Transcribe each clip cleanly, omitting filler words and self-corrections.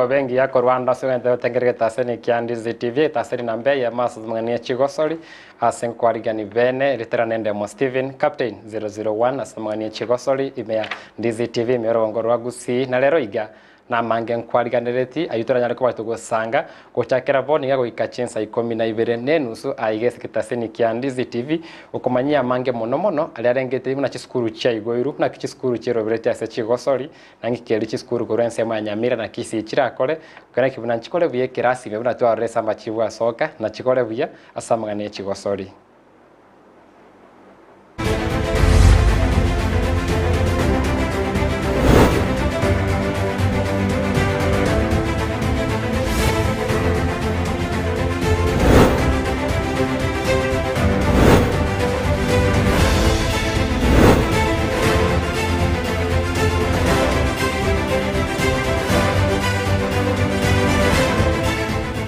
Emarogoba engiya korwa ande ase ogento gotengeregete ase nekia Ndizi TV etaseri namba eyemo ase amang'ana ya chigosori ase nkwarigani bene ritera nende mo Steven Captain 001 ase amang'ana ya chigosori ime ya Ndizi TV ime y'orogongo rwa Gusii na rero iga Namange nkwariganereti ayio toranyare koba togosanga, gochakera bono iga goika chinsa ikomi na ibere na enusu aiga ase egetaseni kia Ndizi TV, okomanyia amange mono mono aria arengete buna chisukuru chiaigoirwe, naki chisukuru chierobereti ase chigosori, na ng'iki keria chisukuru korwa ensemo ya Nyamira na Kisii chirakore, naki buna nchikore buya ekerasi ime buna twarora ase amachibu asoka, na chikore buya ase amang'ana ye chigosori.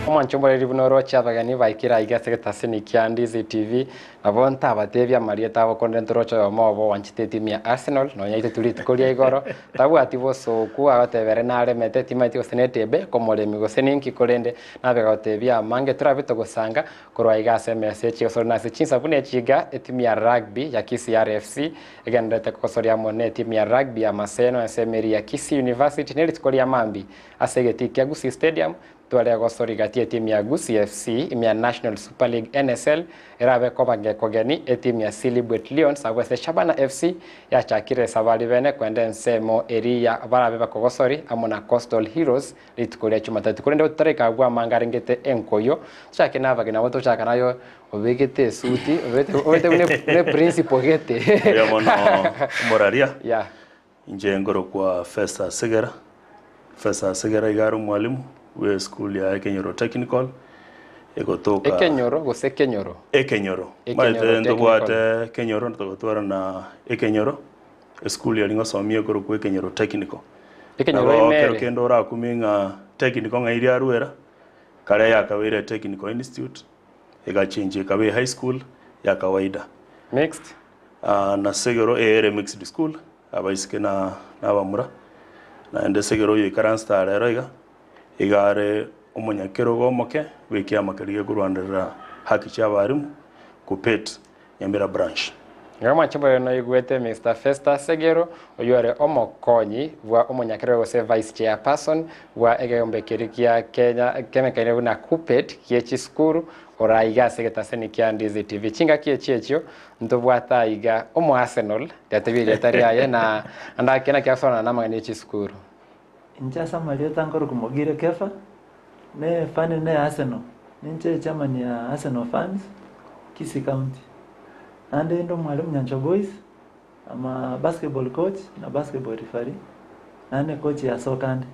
Omwancho omoreri buna oroche abageni baikire aiga ase egetasini kia Ndizi TV, nabo ntabatebie amarieta abo korende ntoroche oyomo obo oanchete etimu ya Arsenal, nonya aitwe rituko ria igoro, tabwati bosooku agoteba ere naremete, timanyeti gose netebe komoremi gose ninki korende nabe gotebia amange torabe togosanga korwa aiga ase emesa ye chigosori na ase chinsa buna echi iga etimu ya rugby ya Kisii RFC egendererete kogosoria amo ne etimu ya rugby ya Maseno ase emeri ya Kisii University ne rituko ria mambia ase egetii kia Gusii Stadium Tware gosori gati etimu ya Gusii FC ime ya National Super League, NSL, erabe koba ngekogeni etimu ya Silibwet Lions abwo ase Shabana FC yachakire esabari bene kwenda ensemo eria barabe bakogosori amo na Coastal Heroes rituko ria Jumatatu. Korende totaraika abwo amange arengete enkoyo tochake nabageni abwo tochaka nayo obegete esuti obete buna eprinciple gete. Mbuya mono omoraria. Yeah. Inche nkorokwa Festus Segera. Festus Segera iga are omwalimu bwe esukuru ya Ekenyoro Technical egotoka Ekenyoro gose Kenyoro? Ekenyoro. Ekenyoro Omanyete Technical. ntobwate Kenyoro togotwara na Ekenyoro, esukuru eria ngosomia ekorokwa Ekenyoro Technical. Ekenyoro Nabo ime kero ere. kende orakumie ng'a technical ng'ai riarwera, kare yakabeire Technical Institute, egachenchwa ekaba ehigh school ya kawaida. Mixed? Na Segero ere mixed school, abaiseke na abamura, naende Segero oyo oikaransete aa rero iga, iga are omonyakerogo omoke bw'ekiama keria gekorwanerera haki chi'abalimu, KUPPET, Nyamira Branch. Iga mwanche mbore noigwete Mister Festus Segero, oyio ore omokonyi bwa omonyakerogo gose Vice Chairperson bwa egeombe keria gia Kenya kemekaine buna KUPPET gie chisukuru, ore aiga ase egetaseni kia Ndizi TV. Chingaki echi echio Ntobwate aiga omo Arsenal, riatebia erieta riaye na ande ake naki agosoanana namang'ana ye chisukuru. Inche ase amarieta nkorokwa Mogire Kefa, ne efan ne Arsenal, ninche chairman ya Arsenal fans, Kisii County. Naende inde omwalimu Nyanchwa Boys, I'm a basketball coach na basketball referee, naende ne coach ya soka ande.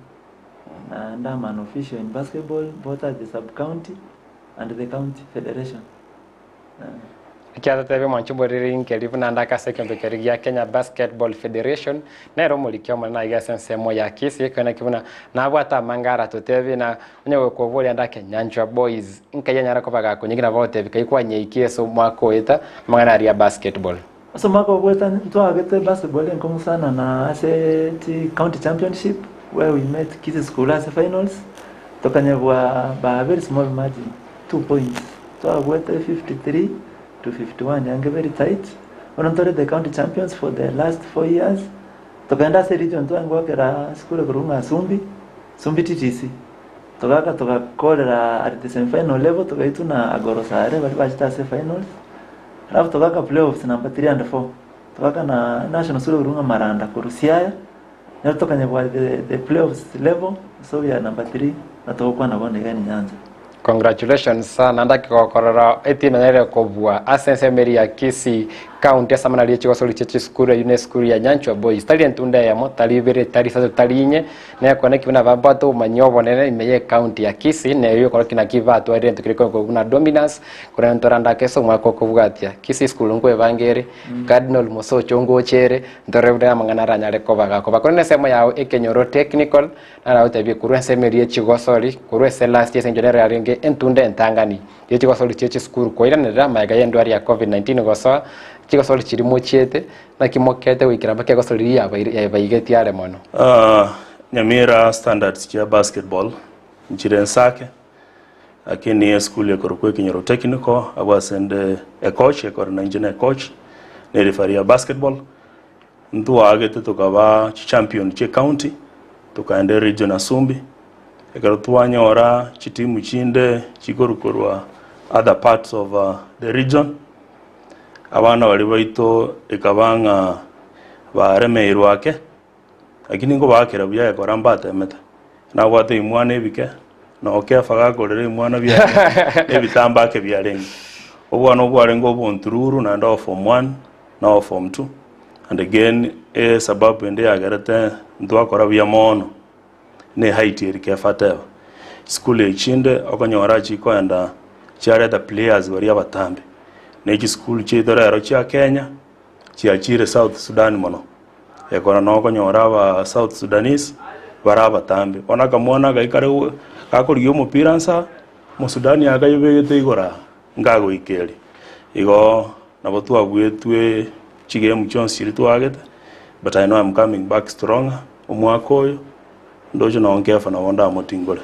Naende I'm an official in basketball both at the sub county and the county federation. Ekiatatebia omwancho bw'eriri nkeri buna ndake ase ekeombe keria gia Kenya Basketball Federation, nere omoriki omonene aiga ase ensemo ya Kisii, ekero naki buna nabwate amanga aratotebie na onye gokoboria ndake Nyanchwa Boys nkai anyare koba gakonyegina nabo agotebia kai kwanyeikia ase omwaka oeta amang'ana aria ya basketball. Ase omwaka ogoeta ntwagete basketball enkong'u sana na ase chi county championship where we met Kisii School ase finals tokanyebwa by a very small margin, 2 points. Twabwete 53 to 51 yange very tight. Bono ntore the county champions for the last 4 years. Tokagenda ase region twaye goakera sukuru ekorokwa ng'a Sumbi, Sumbi TTC. Togaka togakorera at the semi final level togaitwa na Agoro Sare baria bachete ase finals. Alafu togaka playoffs number 3 and 4. Togaka na national school ekorokwa ng'a Maranda korwa Siaya. Nero tokanyebwa the, the playoffs level so we are number 3 na togokwana bono iga in Nyanza. Congratulations sana ndaki gokorora etimu enyarire kobua ase ensemo eria ya Kisii county ase amang'ana aria chigosori chie chisukuru eyio ne esukuru ya Nyanchwa Boys tari entunda eyemo tari ibere tari isato tari inye nekone ki buna babwate obomanyi obonene ime ye county ya Kisii na erio ekorokia naki batwarire egento keria korokwa buna dominance korende ntorandake ase omwaka okobwatia Kisii school nkoebange ere Cardinal Mosocho ngoche ere ntorore buna amang'ana aranyare koba gakoba korende ensemo yao ekenyoro technical Naragotebie korwa ensemo eria ye chigosori, korwa ase last ase engencho nero yarenge entunda entang'ani ye chigosori chie chisukuru koiranerera magega y'endwari ya Covid-19 gosoa, chigosori chiria mochiete, naki mokete goikera mpaka egosori riria yabaire yabaigetie are mono. Nyamira standards chia basketball nchire ensake, lakini esukuru ekorokwa Ekenyoro Technical abwo ase nde ecoach ekore nainche ne coach ne referee ya basketball. Ntwaagete tokaba chichampion chie county, tokaenda eregion Asumbi, ekero twanyora chitimu chinde chikorwa korwa other parts of the region, abana baria baito ekaba ng'a baremeirwe ake, lakini nkobaakera buya egekora mbatemete. Nabwate ebimwana ebike, na Okefa gakorera ebimwana biaye na ebitambe ake biarenge. Obwana obwo bwarenge obontururu naende o form one na o form two, and again esababu ende yagerete ntwakora buya mono ne height eri Kefa ateba. Chisukuru echinde okonyora chikoenda chiareta players baria abatambe, na echisukuru chiaito rero chia Kenya chiachire South Sudan mono. Ekero nokonyora aba South Sudanese bare abatambe. Bono akamwana aka ekare gakorigia omopira nsa, omosudani akayobegete igoro aa, nkagoika eria. Igo nabo twabuetwe chigame chionsi chiria twagete, but I know I'm coming back stronger omwaka oyo. Ndoche nonye Kefa nabo ndamotingore.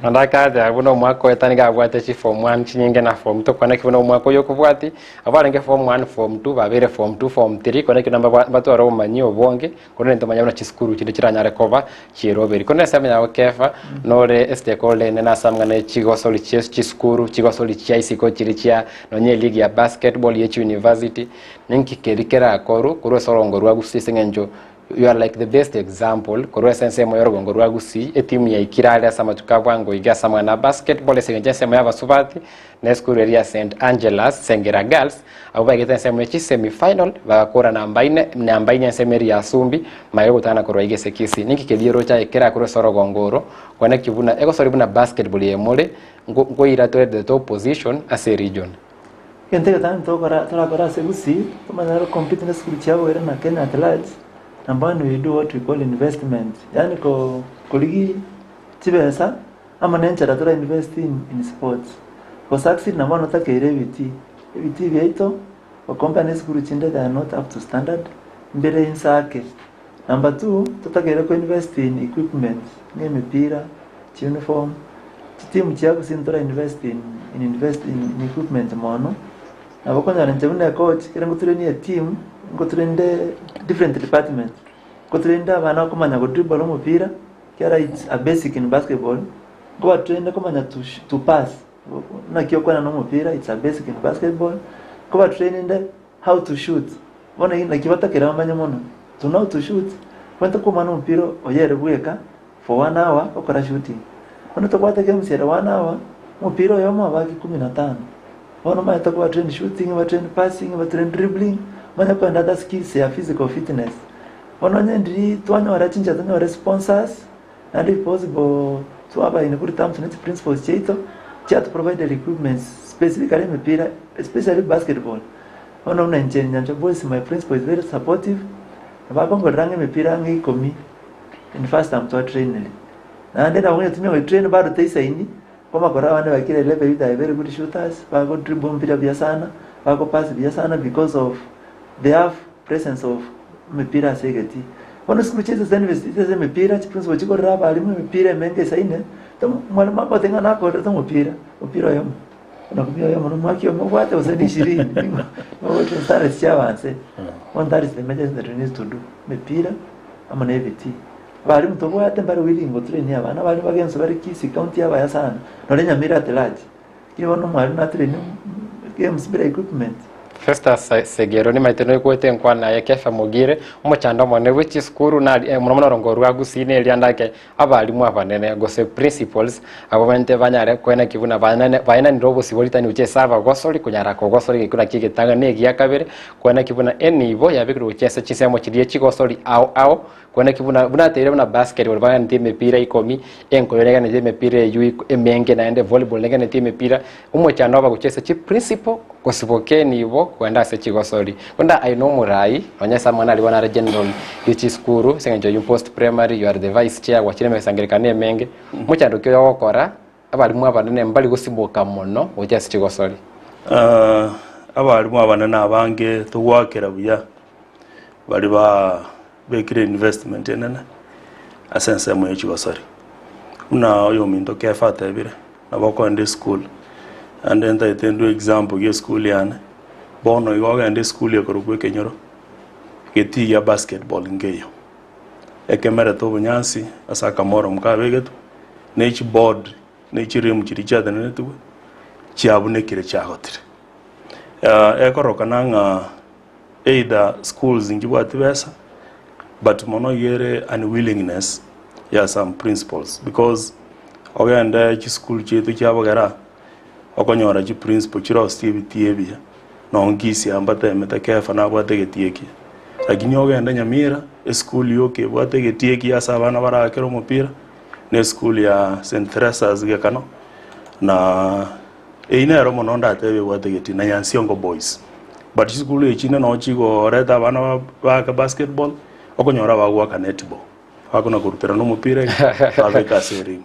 Naende akaatera buna omwaka oye tari gabwate chiform one chinyinge na form two kwana ki buna omwaka oyo okobwati, abwo barenge form one, form two babeire form two, form three kwana ki buna mbatware obomanyi obonge, korende ntomanye buna chisukuru chinde chiranyare koba chieroberi. Korende ase amanyao Kefa, nore estakeholder enene ase amang'ana ya chigosori chie chisukuru, chigosori chia isiko chiria chia nonye eligi ya basketball ye chiuniversity, ninki keria kerakorwe korwa ase orongo rwa gusii ase eng'encho You are like the best example korwa ase ensemo y'orogongo rwa Gusii, etimu yaikire are ase amatuko a bwango iga ase amang'ana a basketball ase engencho ensemo y'abasubati na esukuru eria ya St Angela's Sengera Girls abwo baigete ensemo ye chisemi final bagakora namba ine namba inye ensemo eria ya Sumbi magega gotana korwa iga ase Kisii. Ninki keria oroche aye kera korwa ase orogongo oro kwane ki buna egosori buna basketball eye more nkoira tore the top position ase eregion. Egento egetang'ani tokora torakore ase Gusii, tomanyare go compete na esukuru chia boira na Kenya at large, number one we do what we call investment, yaani ko korigia chibesa amo na enchera tora invest in in sports. Go succeed na bono otakeire ebitii, ebitii biaito go compare na esukuru chinde they are not up to standard, mbere inse ake. Number two, totakeire ko invest in equipment, ng'a emepira, chiuniform, chitimu chia gusii ntora invest in in invest in in equipment mono, nabo okonyora inche buna ecoach ekero ngotraini eteam, ngotraininde different department, ngotraininde abana komanya go dribble omopira, ekiagera it's a basic in basketball, nkobatraine komanya to shu to pass, naki okwana na omopira it's a basic in basketball, nkobatraininde how to shoot, bono naki batakere bamanye mono, to know to shoot, obwenerete komana omopira oyere bweka. For one hour okora shooting. Bono tobwate games ere one hour, omopira oyomo abaki kumi na tano. Bono omanyete koba train shooting, ba train passing, ba train dribbling, omanye kogenda other skills ya physical fitness. Bono onye ndiri twanyora chinchera tonyore sponsors, naende if possible twaba in good terms ne chiprincipals chiaito, chiato provided equipments specifically emepira especially basketball. Bono buna inche Nyanchwa Boys my principal is very supportive, nabo akongorera ang'e emepira ang'e ikomi. In first term twatrainire naende nabo onye tumia goitrain bado teisaini komakora abande bakire level they are very good shooters bago dribble mpira buya sana bago pass buya sana because of they have presence of emepira ase egetii. Bono chisukuru chiaito ase university ase emepira chiprinciple chikorera abalimu emepira emenge eisaine mwalimu agote ng'a nakorerete omopira omopira oyomo nakumia oyomo nomwaka oyomo obwate gose ni ishirini nigo ogotrain talents chiabanse bono that is the major thing that we need to do emepira. amo nebitii. Abalimu tobwate mbare willing gotrain abana, abalimu bagenso bare Kisii county abaya sana, nonye Nyamira at large. Lakini bono omwalimu natrain games bila equipment. Festus Segero nimaete noigwete enkwana ya Kefa Mogire, omochando omonene bwe chisukuru nari eh, mono mono orongo rwa Gusii nerianda ake abalimu abanene gose principals abwo bamente banyare koeneki buna baenane baenanire obosibwa ritani gochia ase abagosori konyara kogosora egekura naki egetang'ani na egia kabere koeneki buna enibo yabekirwe gochia ase chinsemo chiria chigosori ao ao koeneki buna buna ateire buna basketball baganeti emepira ikomi enkoyo neganeti emepira eywo iko emenge naende volleyball neganeti emepira omochando oba gochia ase chiprinciple Gosiboka enibo kogenda ase chigosori. Buna aye nomorai, nonya ase amang'ana aria bono are general ye chisukuru, ase eng'encho you post primary, you are the vice chair, gwachire emesangererekano emenge, mochando ki oyo ogokora, abalimu abanene mbari gosiboka mono gochia ase chigosori. Abalimu abanene abange togoakera buya baria ba bekire investment enene. ase ensemo ye chigosori. Buna oyominto Kefa atebire, nabo okoenda esukuru, naende ntagete ndue example gie esukuru yane, bono igo ogende esukuru ekorokwa ekenyoro, getii gia basketball nkeiyo. Ekemerete obonyansi ase akamoromo kabegetwe, ne chiboard ne chirimu chiria chiatenenetigwe, chiabunekire chiagotire. Ekorokana ng'a either schools nchibwati besa, but mono iga ere unwillingness ya some principals because ogende chisukuru chiaito chia bogera, okonyora chiprincipal chirosetie ebitii ebiya, nonye Kisii mbatemete Kefa nabwate egetii ekiya, lakini ogende Nyamira, esukuru yoka ebwate egetii ekiya ase abana barakere omopira, na esukuru ya St Theresa's Gekano, na eyio nero mono ndatebe ebwate egetii, na Nyansiongo Boys. But chisukuru echi chinde noo chigoreta abana ba baake basketball, okonyora bagoaka netball, bakona koruterana omopira iga, babeka ase ering.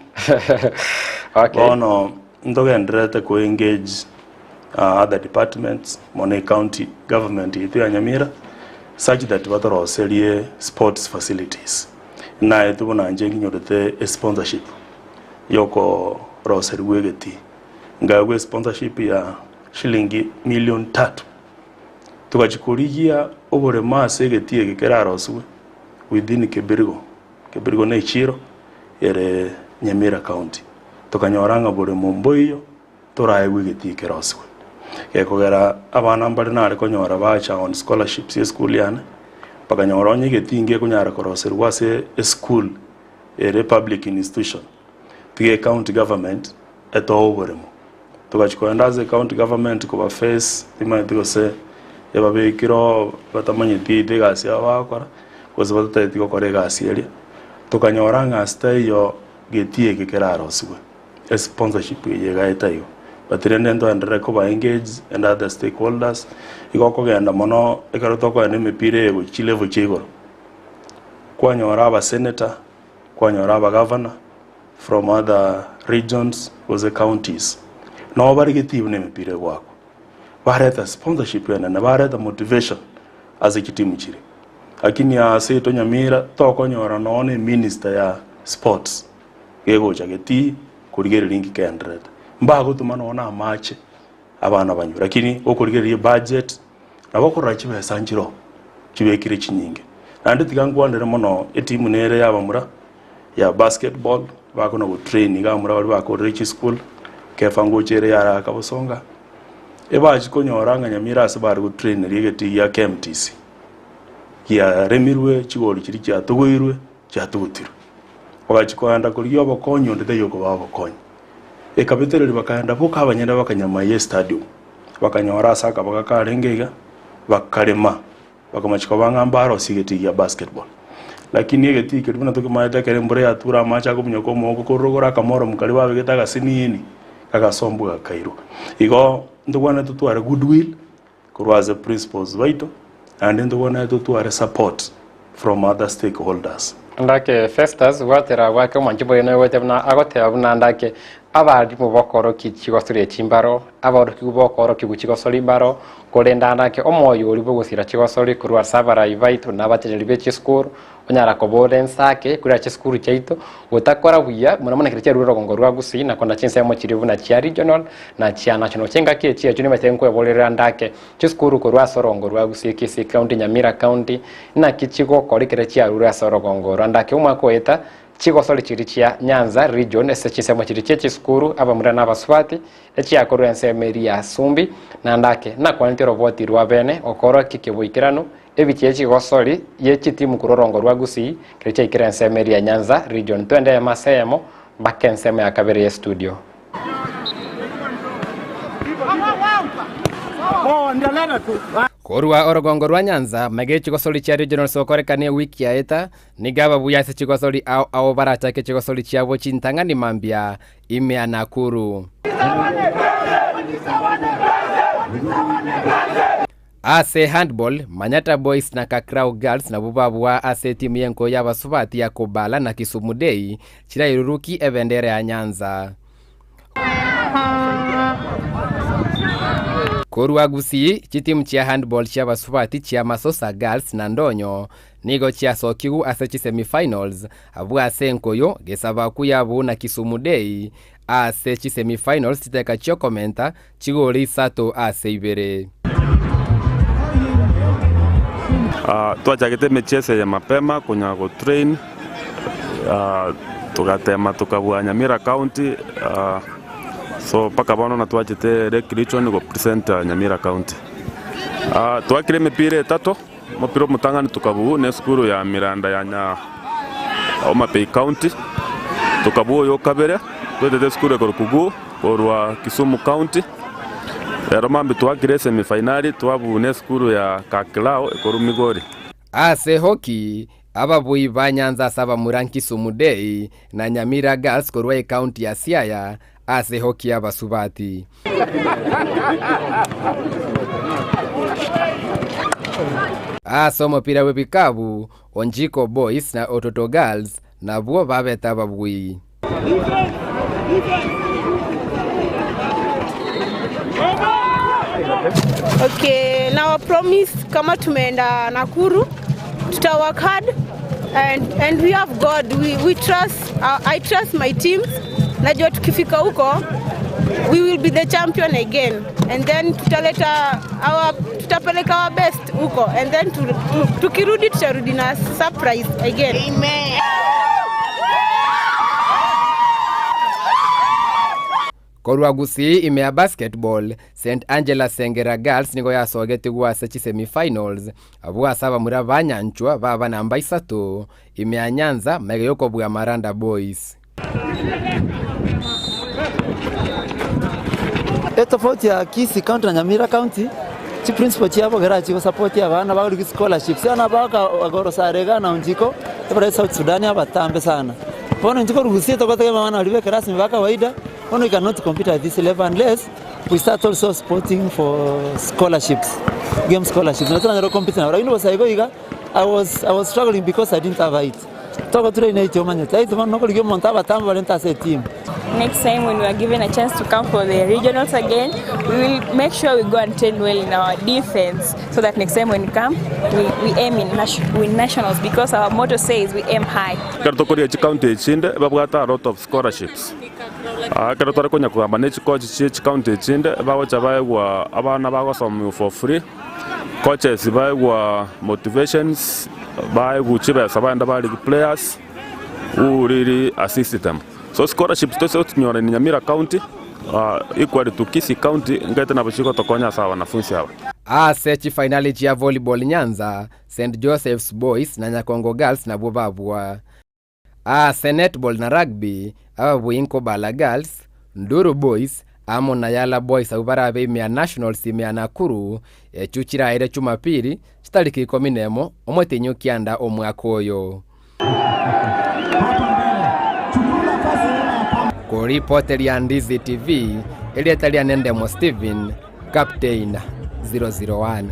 Okay. Bono ntogendererete ko engage other departments mono ecounty government yaito ya Nyamira such that batoroserie sports facilities. Naetwe buna inche nginyorete esponsorship yokoroserigwa egetii, nkaegwa esponsorship ya shilingi million tatu, togachia korigia oboremo ase egetii eke kerarosiwe within Kebirigo, Kebirigo ne echiro ere Nyamira county, tokanyora ng'a boremo mboiyo toraegwe egetii kerosiwe. Gekogera abana mbare nare konyora bacha on scholarships eschool yane, bakanyora onye egetii ngekonyara koroserigwa ase eschool ere public institution, tiga ecounty government etoe oboremo. Togachia kogenda ase ecounty government koba face, timanyeti gose ebabekire oo batamanyeti yaito egasi yabo bagokora, gose batatageti gokora egasi eria, tokanyora ng'a ase taiyo getii eke kerarosiwe, esponsorship eye egaeta igo. But rende ntoenderere koba engage and other stakeholders, igo okogenda mono ekero tokogenda emepira eye gochia chilevel chia igoro, kwanyora abasenator, kwanyora abagavana, from other regions gose counties, nabo bare getii buna emepira egoakwa. Bareta sponsorship enene, bareta motivation ase chitimu chiria. Lakini ase yaito Nyamira tokonyora nonya na eminister ya sports gegocha getii korigereria inki keendererete. Mbagotuma nonya na amache abana banywe, lakini gokorigereria ebudget nabo okorora chibesa nchiroo chibekire chinyinge. Naende tiga nkwanere mono etimu nere ya abamura ya basketball bakona go train iga abamura baria bakorire chischool, Kefa ngocha ere yaraka bosonga, ebachia konyora ng'a Nyamira ase bare go traineria egetii gia KMTC, giaremirwe chigori chiria chiatogoirwe chiatugutirwe. Bagachia koenda korigia obokonyi onde taiyo okobaa obokonyi. Ekabetereria bakaenda boka abanyene bakanyama estadium, bakanyora ase akabaga karenge iga, bakarema. Bakamachia koba ng'a mbarosie egetii gia basketball. Lakini egetii keria buna tokemaete ekero embura yature amache akominyoka omogoko korwa igoro akamoromu karia babegete agasiniini, kagasombwa gakairwa. Igo ntobwenerete totware goodwill korwa ase principals baito, naende ntobwenerete totware support from other stakeholders. Ndake Festus gwatera gwake omwanchi boyene oigwete buna agoteba buna ndake abalimu bokorokia chigosori echi mbaro, aborokigwa bokorokigwa chigosori mbaro, korende andake omoyo oria bw'ogosira chigosori korwa ase abarai baito na abacheneri be chisukuru, onyara koba ore inse ake korwa chisukuru chiaito, gotakora buya mono mono ekero chiarure orogongo rwa Gusii na kona chinsemo chiria buna chia regional na chia national. Chingaki echi echio nimanyete nkweborera ndake Chisukuru korwa ase orongo rwa Gusii, Kisii County, Nyamira County, naki chigokora ekero chiarure ase orogongo orwo. Ande ake omwaka oeta, chigosori chiria chia Nyanza Region ase chinsemo chiria chie chisukuru, abamura na abasubati, echiakorwa ensemo eria ya Sumbi, naende ake nakwanete oroboti rwa bene okorokia keboikeranu ebichie chigosori ye chitimu korwa orongo rwa Gusii keria chiaikire ensemo eria ya Nyanza Region. Twende eyemo ase eyemo mpaka ensemo ya kabere ye studio. Korwa orogongo rwa Nyanza, maiga chigosori chia regionals gokorekana ewiki yaeta, nigo ababuya ase chigosori ao ao barachake chigosori chiabo chintang'ani mambia ime ya Nakuru. Ase handball, Manyatta Boys na Kakrau Girls nabwo babua ase etimu y'enkoyo y'abasubati ya Kobala na Kisumu Day chirairuruki ebendera ya Nyanza. Korwa Gusii, chitimu chia handball chi'abasubati chia Masosa Girls na Ndonyo. Nigo chiasokigwe ase chisemi-finals abwo ase enkoyo, Gesabaku yabuu na Kisumu Day ase chisemi-finals chiteka chiokomenta chigori isato ase ibere. Twachagete emechieso eye mapema konya go train togatema tokabua Nyamira county so mpaka bono natwachete Lake Region go present Nyamira county. Twakire emepira etato, omopira omotang'ani tokabua na esukuru ya Miranda ya nya Homa Bay county, tokabua oyo okabere twetete esukuru ekorokwa Guu korwa Kisumu county. Rero mambia twakire esemi finali twabuna esukuru ya Kakilao ekorwa Migori. Ase hockey, ababui ba Nyanza ase abamura Nkisumu Day na Nyamira Girls korwa ecounty ya Siaya ase hockey y'abasubati. Ase omopira bw'ebikabu, Onjiko Boys na Ototo Girls nabwo babete ababui. Okay, now promise kama tumeenda Nakuru tuta work hard and, and we have God we, we trust uh, I trust my teams. Najua tukifika huko we will be the champion again and then tutaleta our tutapeleka our best huko and then tu, tu, tukirudi tutarudi na surprise again. Amen. Korwa Gusii ime ya basketball, St Angela Sengera Girls nigo yasogetigwe ase chisemi-finals abwo ase abamura ba Nyanchwa baba namba isato ime ya Nyanza magega yokobua Maranda Boys. Etofauti ya Kisii County na Nyamira County, chiprinciple chiabo gera chigosupport abana bagorigwe scholarships, abana bagoro sare iga na Onjiko, ebare South Sudan abatambe sana. Bono inche korwa Gusii togotegemea abana baria be erasmi ba kawaida, bono we cannot compete at this level unless we start also supporting for scholarships, game scholarships. Na toranyare compete nabo, lakini bosa igo iga, I was struggling because I didn't have height. Togo train height omanyete, height bono nokorigia omonto abatambe barente ase team. Next time when we are given a chance to come for the regionals again, we will make sure we go and train well in our defense so that next time when we come, we aim in win nationals because our motto says we aim high. Ekero tokoria chicounty echinde babwate a lot of scholarships. Ekero tore konya kogamba na echicoach chie chicounty echinde bagocha baegwa abana bagosomigwa for free, coaches baegwa motivations, baegwa chibesa baenda barigi players who really assist them. So scholarships tose gochinyora in Nyamira county equally to Kisii county ngaete nabo chigotokonya ase abanafunsi aba. Ase chifainali chia volleyball Nyanza, St Joseph's Boys na Nyakongo Girls nabwo babua. Ase netball na rugby, ababui Nkobala Girls, Nduru Boys amo na Yala Boys abwo barabe ime ya Nationals ime ya Nakuru echu chiraere Jumapili chitariki 11 omotenyi okianda omwaka oyo. Koripoteria Ndizi TV, erieta ria Nendemo Steven, Captain 001.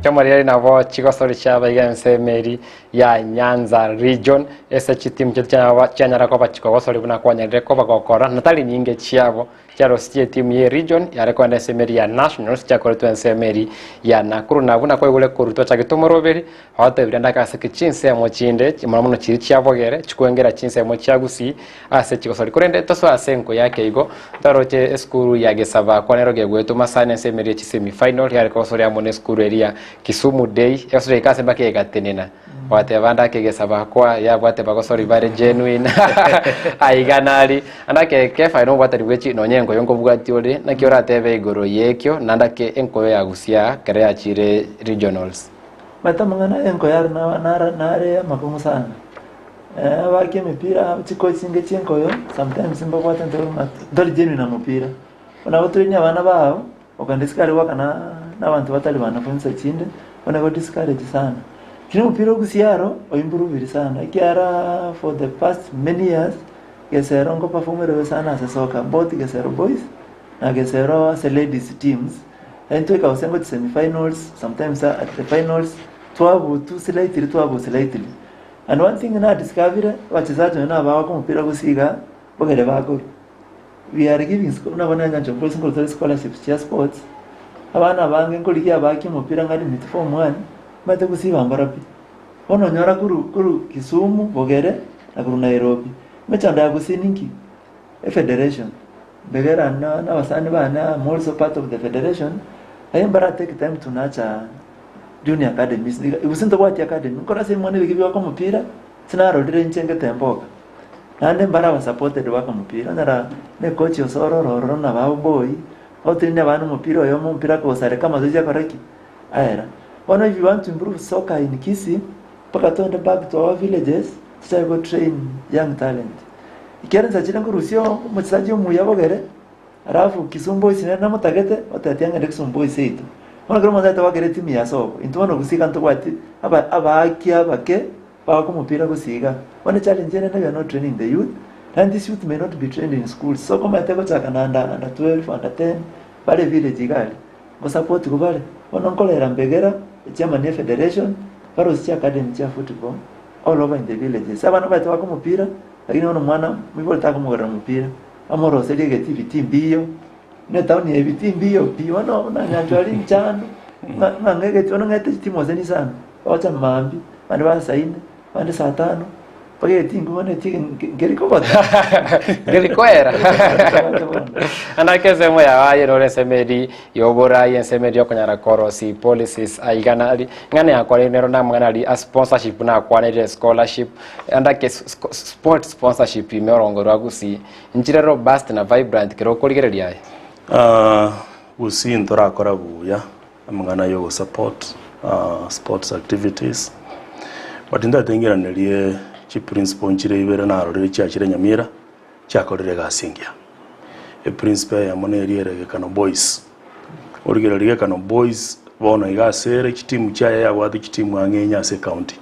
Chomoreri nabo chigosori chiabaiga ensemeri ya Nyanza region ase chitimu chiaito chianyara koba chikogosori buna kwanyarire koba gokora natari nyinge chiabo chiarositie etimu ye region yare koenda ensemeri ya nationals chiakoretwe ensemeri ya Nakuru na buna kwaigure korutwa chagete omoroberi bagotebire ndaka ase ki chinsemo chinde mono mono chiri chiabogere chikwengera chinsemo chia Gusii ase chigosori korende tosoa ase enko yake igo twaroche esukuru ya Gesaba kwanero gegwetwa masana ensemeri ya chisemi final yare kogosori amo na esukuru eria Kisumu Day egosori ase mpaka egatenena gwateba ndake Gesaba kwa yabwate bagosori bare genuine aiga nari andake kefa ino obwatani bwechi nonye enkoyo nkobwati ore naki oratebe igoro yekio nandake enkoyo ya Gusia kere yachire regionals. Matamang'ana enko yare nare amakong'u sana. Abaki emipira chicoach chinge chienkoyo sometimes mbabwate ntori genuine na mupira. Nabo train abana bao okandiscourage gwaka na nabantu batari banafunza chinde ona discourage sana. Kini mupira ogusiaro oimprove sana. Ikiara for the past many years Gesero ngo perform sana ase soccer both Gesero boys na Gesero ase ladies teams. And tweka usengo semi-finals sometimes at the finals twabu tu slightly twabu slightly. And one thing na discover wachezaji na bawa mpira gusiga bogere bago. We are giving school na bana nyancho boys ngo scholarships chia sports. Abana bange ngoligia baki mupira ngari mit form 1 mate gusiba mbarapi. Bono onyora korwa korwa Kisumu, Bogere, na korwa Nairobi. Emechando ya Gusii ninki? Efederation. Mbegera na na abasani bane am also part of the federation, aye mbara take time to nurture junior academies. Iga gose ntobwati academy, nkore ase ebimwana ebike bigoaka omopira, sinarorire inche ngete mboka. Naende mbare aba supported goaka omopira, onyora na ecoach osoro ore ororo na ba boy, otinie abana omopira oyomo omopira akosareka amazoezi akore ki? Aera. Bono if you want to improve soccer in Kisii, mpaka toende back to our villages, tochake go train young talent. Ekiagera insa chiria nkorusia omochesaji omuya bogere, alafu Kisumu Boys nere namotagete, otetia ng'ende Kisumu Boys seito. Bono ekero omonto aete goakera etimu ya sobo, intwe bono gusii iga ntobwati aba abaaki abake bagoaka omopira gusii iga. Bono echallenge ere we are not training the youth, and this youth may not be trained in schools. So okomanyete gochaka na under under 12, under 10, bare village iga aria. Ngosapotigwa bare, bono nkorera mbegera echiama ne efederation, barosie chiacademy chia football all over in the villages. Abana baito baka omopira, lakini bono omwana moibori takomogorera omopira, amoroserie egetii ebitii mbiyo, buna etown eye ebitii mbiyo pi, bono buna nyanchwa rinchando, ng'a ng'a ng'egeti bono ng'ete chitimu gose nisano, bagocha mambia, abande ba saa ine, abande saa tano, mpaka egetii nkwo bono etii nkeri kobota. Nkeri koera. Anake ensemo yao aye nore ensemo eri yoborai ensemo eri okonyara korosi policies aiga nari ng'ana yakwarire nero namang'ana ari a sponsorship nakwanerire scholarship andake sport sponsorship ime orongo rwa Gusii nchire robust na vibrant kero okorigereria aye. Ah, Gusii ntorakora buya amang'ana ya ogosupport sports activities, but ntagete ng'iranerie chiprinciple nchire ibere narorire chiachire Nyamira, chiakorire egasi engiya. Eprinciple eyemo neri ere Gekano Boys, origereria Gekano Boys bono iga ase ere chitimu chiaye yabwate chitimu ang'e inye ase ecounty,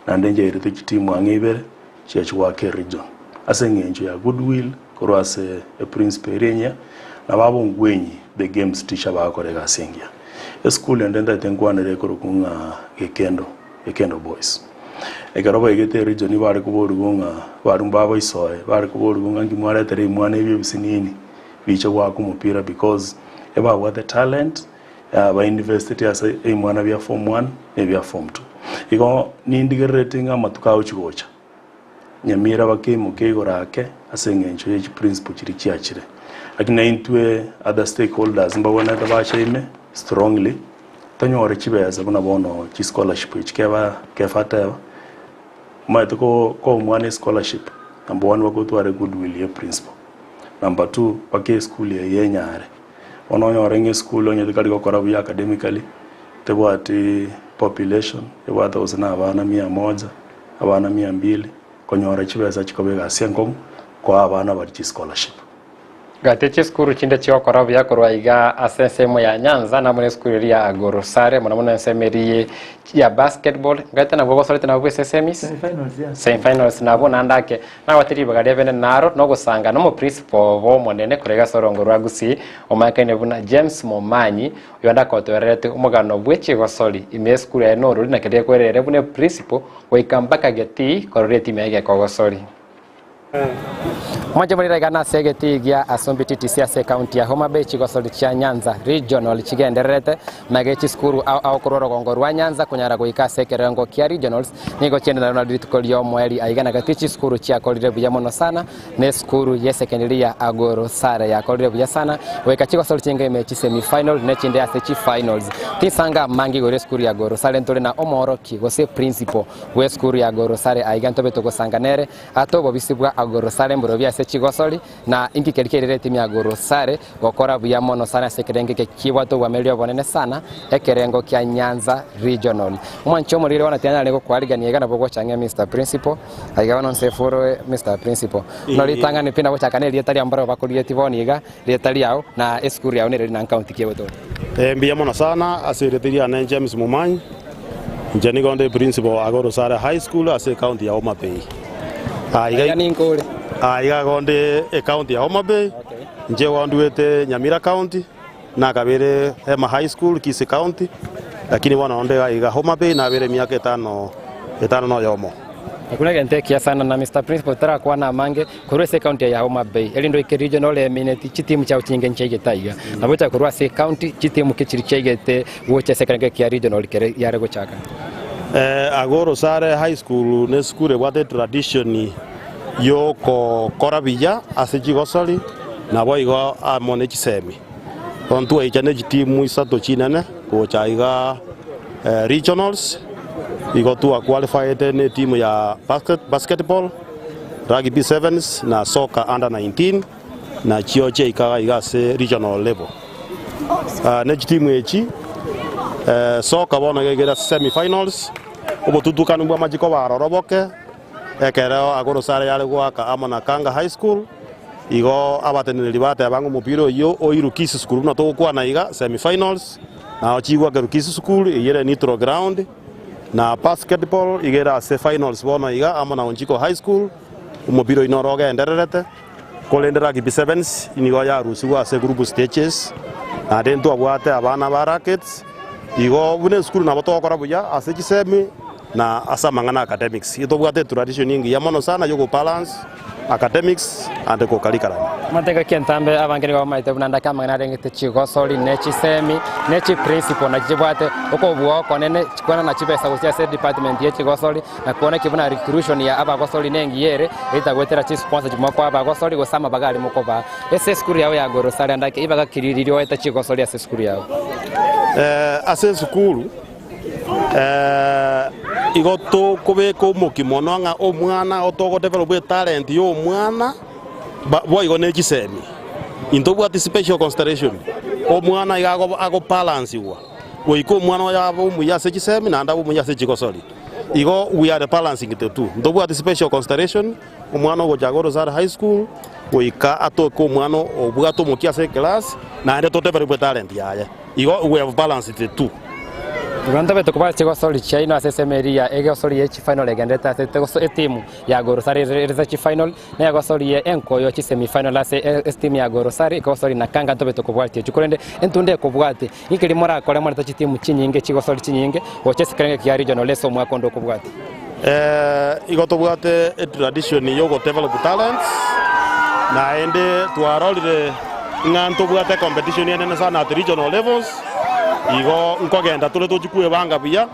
naende nchairete chitimu ang'e ibere chiachia goaka eregion ase eng'encho ya goodwill korwa ase eprinciple eria enyia, nabo abongwenyi the games teacher bagakora egasi engiya. Esukuru ende ntagete nkwanere ekorokwa ng'a Gekendo, Gekendo Boys. Ekero baigete eregion bare koborigwa ng'a barumba baboisoe, bare koborigwa ng'a nki mwaretera ebimwana ebi ebisinini biche goaka omopira because ebabwate talent ba investeti ase ebimwana bia form one na ebia form two. Igo nindigerereti ng'a amatuko agochi gocha, Nyamira bakeimoke igoro ake ase eng'encho ye chiprinciple chiria chiachire. Lakini naintwe other stakeholders mbabwenerete bache ime strongly, tonyore chibesa buna bono chischolarship echi keba kefa ateba, omanyete ko koa omwana escholarship, number one mpaka otware goodwill ya eprinciple, number two mpaka eschool eye enyare. Bono onyore ng'a esukuru onye tekari gokora buya academically, tebwati population, ebwate gose na abana mia moja, abana mia mbili, konyora chibesa chikoba egasi enkong'u koa abana baria chischolarship. Gati chisukuru chinde chigokora buya korwa iga ase ensemo ya Nyanza namo nesukuru eria ya Gorosare mono mono ensemo eria ya basketball ngaete nabwo gosorete nabwo bwese semis Semi-finals, yeah. semi-finals nabwo naende ake Nabwate ribaga ria bene naro nogosanga nomoprincipo obo omonene korwa ase orongo rwa Gusii, omanyekanire buna James Momanyi, oyonde akotoererete omogano bwe chigosori ime esukuru yaye norori na keria ekwerere buna eprincipo goika mpaka getii korora etimu yaye gekogosori. Omochie morire iga nase egetii gia Asumbi TTC ase ekaunti ya Homa Bay chigosori chia Nyanza Regional chigendererete mage chisukuru ao ao korwa orogongo rwa Nyanza konyara goika ase ekerengo kia Regionals Nigo chiende nario nario rituko ri'omoerio aiga na gati chisukuru chiakorire buya mono sana, na esukuru y'esekendiri ya Agoro Sare yakorire buya sana, goika chigosori chinge ime chi semi final ne chinde ase chi finals. Tinsanga amange igoro esukuru ya Agoro Sare ntore na omooroki gose principal bw'esukuru ya Agoro Sare aiga ntobe togosanga nere ate obobisi bwa Agoro Sare mborobio ase chigosori na inki keria kerire etimu ya Agoro Sare gokora buya mono sana ase ekerengo eke kibwate obwamereri obonene sana ekerengo kia Nyanza Regional. Omwanchi omoriri bono tianyare gokwarigania iga nabo ogochang'ia Mister Principal, aiga bono nse furue Mister Principal. Buna ritang'ani pi nagochaka na erieta riao mbarabwo bakorigetie bono iga, rieta riao na esukuru yao nere na nkaunti ki egotoka. Mbuya mono sana ase erieta riane James Momanyi, inche nigo nde principal wa Agoro Sare High School ase ecounty ya Homa Bay. Aiga ninko ore? Aiga igo nde ecounty ya Homa Bay, inche igo nduete Nyamira County, Nakabeire Hema High School, Kisii County, lakini bono onde iga iga Homa Bay nabeire emiaka etano etano na oyomo. Ekio negento ekiya sana na Mister Principal torakwane amange korwa ase ecounty eye ya Homa Bay erinde oike regional emineti chitimu chiao chinge nchiaigete aiga. Nabo gochaka korwa ase ecounty chitimu ki chiria chiaigete gocha ase ekerengo kia regional kere yare gochaka. Agwo Rosare High School nesukuru ebwate etradition yokokora buya ase chigosori naboigo amo ne chisemi. Bono twaicha ne chitimu isato chinene gocha iga regionals, igo twaqualified ne etimu ya basketball, rugby sevens na soccer under 19 nachio chiaikaga iga ase regional level. Ne chitimu echi soka bono iga igere ase semi finals, obotutukanu bwa amachiko baroro boke, ekero agwo Rosare yare goaka amo na Kanga High School, igo abateneneri bateba ng'a omopira oyio oirwe Kisii School buna togokwana iga, semi finals, nao chigwakerwa Kisii School, eyio ere neutral ground, na basketball iga ere ase finals bono iga amo na Onchiko High School, omopira oyio noro ogendererete. Korende rugby sevens nigo yarusigwe ase group stages, naende ntwabwate abana ba rackets, igo buna esukuru nabo togokora buya ase chisemi na ase amang'ana academics. Igo tobwate etradition engiya mono sana ya ogobalance academics and co-curriculum. Amateka ki'entambe abange nigo bamaete buna ndake amang'ana arengete chigosori ne chisemi ne chiprinciple nachi chibwate okobua okonene chikwana chibesa gochia ase edepartment ye chigosori Na kwana ki buna recrusion ya abagosori nengiya ere, etagoetera chisponsor chimokoa abagosori gose amabaga aria mokobaa. Ase esukuru yao ya Gorosari andake ibaga ki riria oete chigosori ase esukuru yao? Ase esukuru igo tokobeka omokia mono ng'a omwana otogodevelop etalent ya omwana boigo ne chisemi. Intobwati special consideration, omwana iga agobalansigwa goika omwana oyo abe omuya ase chisemi naende abe omuya ase chigosori. Igo we are balancing the two. Ntobwati special consideration, omwana ogocha Gorosare High School goika atoke omwana obwate omokia ase eclass naende todevelop etalent yaye. Igo we have balanced the two. Igo ntobete kobaa chigosori chiaino ase esemo eria ya egosori ye chifinal egenderete ase etimu ya Gorosare ere ase chifinal, na egosori ye enkoyo chisemi final ase etimu ya Gorosare egosori na Kanga ntobete kobwatia echio. Korende entunda ekobwatia Inki keria morakore morete chitimu chinyinge chigosori chinyinge gocha ase ekerengo kia regional ase omwaka onde okobwatia? Igo tobwate etradition ya ogodevelop talents, naende twarorire ng'a ntobwate ecompetition enene sana at regional levels, igo nkogenda tore tochie kwebanga buya,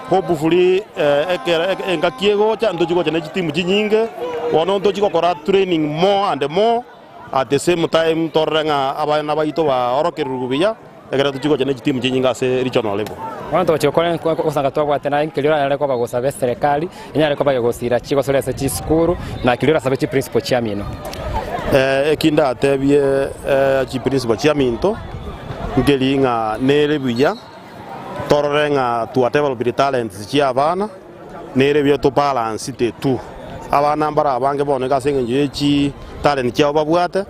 hopefully ekero engaki egocha ntochie gocha ne chitimu chinyinge, bono ntochie gokora training more and more. At the same time torore ng'a abana baito baorokererigwe buya, ekero tochia gocha ne chitimu chinyinge ase regional level. Bono togochia gokora ogosanga twabwate naye nkeria oranyare koba gosaba eserekari enyare koba egosira chigosori ase chisukuru na keria orasabe chiprinciple chiamino. Eki ndatebie chiprinciple chiaminto nkeri ng'a nere buya torore ng'a twadevelopire talents chia abana. Nere buya tobalansete tu. Abana mbare abange bono iga ase engencho ye chitalent chiabo babwate,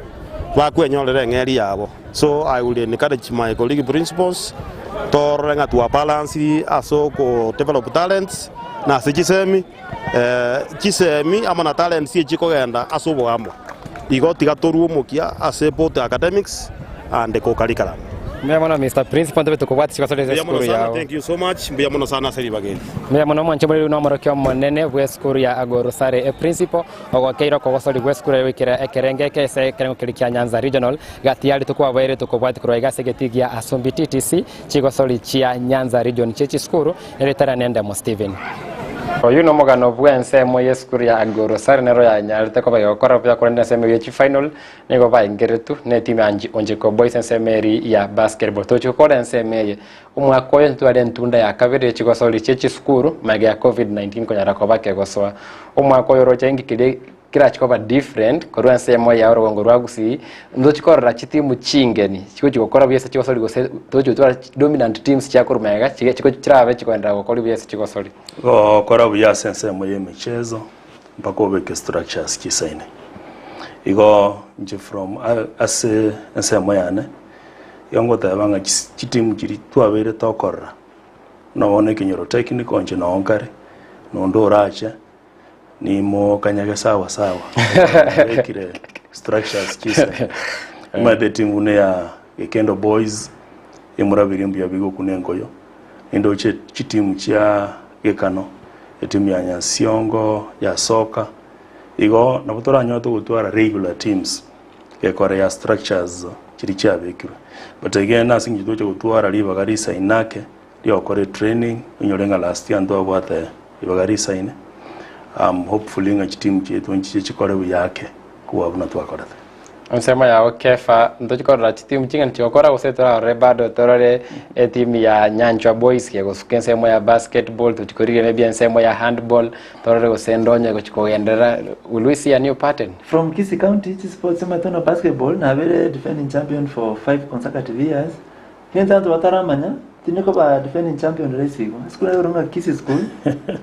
bakwenyorera eng'eria yabo. So I will encourage my colleague principals, torore ng'a twabalansiri ase okodevelop talents na ase chisemi, chisemi amo na talents echi chikogenda ase oboamo. Igo tiga torue omokia ase both academics and co-curriculum. Mbuya mono Mister Principal ntobe tokobwatia chigosori ase Mbuya mono esukuru sana, yao. thank you so much, mbuya mono sana ase ribaga eri. Mbuya mono omwanche moreri nomorokia omonene bw'esukuru ya Agorusare eprinciple ogokeire okogosori gw'esukuru eye goikera ekerengo eke ase ekerengo keria kia Nyanza Regional gati ya rituko kwabaire tokobwatia korwa iga ase egetii gia Asumbi TTC chigosori chia Nyanza Region chie chisukuru Eritera nendemo Stephen. Oyio nomogano bw'ensemo y'esukuru ya Agorosare nero yanyarete koba egokora buya korende ensemo ye chifinal nigo baengeretwe netimu ya Onjiko Boys ensemo eri ya basketball. Tochi gokora ensemo eye omwaka oyo ntware entunda ya kabere ye chigosori chie chisukuru magega ya Covid-19 konyara koba kegosoa. Omwaka oyo oroche inki keria kerachi koba different korwa ensemo ya orogongo rwa Gusii, ntochi korora chitimu chingeni chigochi gokora buya ase chigosori gose togochi gotwara dominant teams chiakorwa magega chiria chigo chirabe chikoenderera gokora buya ase chigosori. Gokora buya ase ensemo ya emichezo mpaka obeke structures chisaine. Igo inche from ase ensemo yane, igo ngoteba ng'a chis chitimu chiria twabeire tokorora, buna bono ekenyoro technical inche noo nkare, na onde orache. Nimokanyage sawa sawa nabekire structures chise omanyete etimu buna ya Gekendo Boys emorabiri mbuya bigokuna enkoyo nindoche chitimu chia Gekano etimu ya Nyansiongo ya soka igo nabo toranyore togotwara regular teams gekora ya structures chiria chiabekirwe but again ase eng'encho togocha gotwara ribaga risainake. Riokora etraining, onyore ng'a last year ntwabwate ribaga risaine, am hopefully ng'a chitimu chiaito nchiche chikore buya ake kobua buna twakorete. Ensemo yao Kefa, ntochi korora chitimu ching'ani chigokora gose torarore bado torore etimu ya Nyanchwa Boys kegosuka ensemo ya basketball, tochi korigereria maybe ensemo ya handball, torore gose ndonye gochi kogenderera, will we see a new pattern? From Kisii County, chisports omanyete buna basketball nabere defending champion for five consecutive years, Gento abanto bataramanya, tindi koba defending champion rahisi igo. Esukuru eye ekorokwa ng'a Kisii School,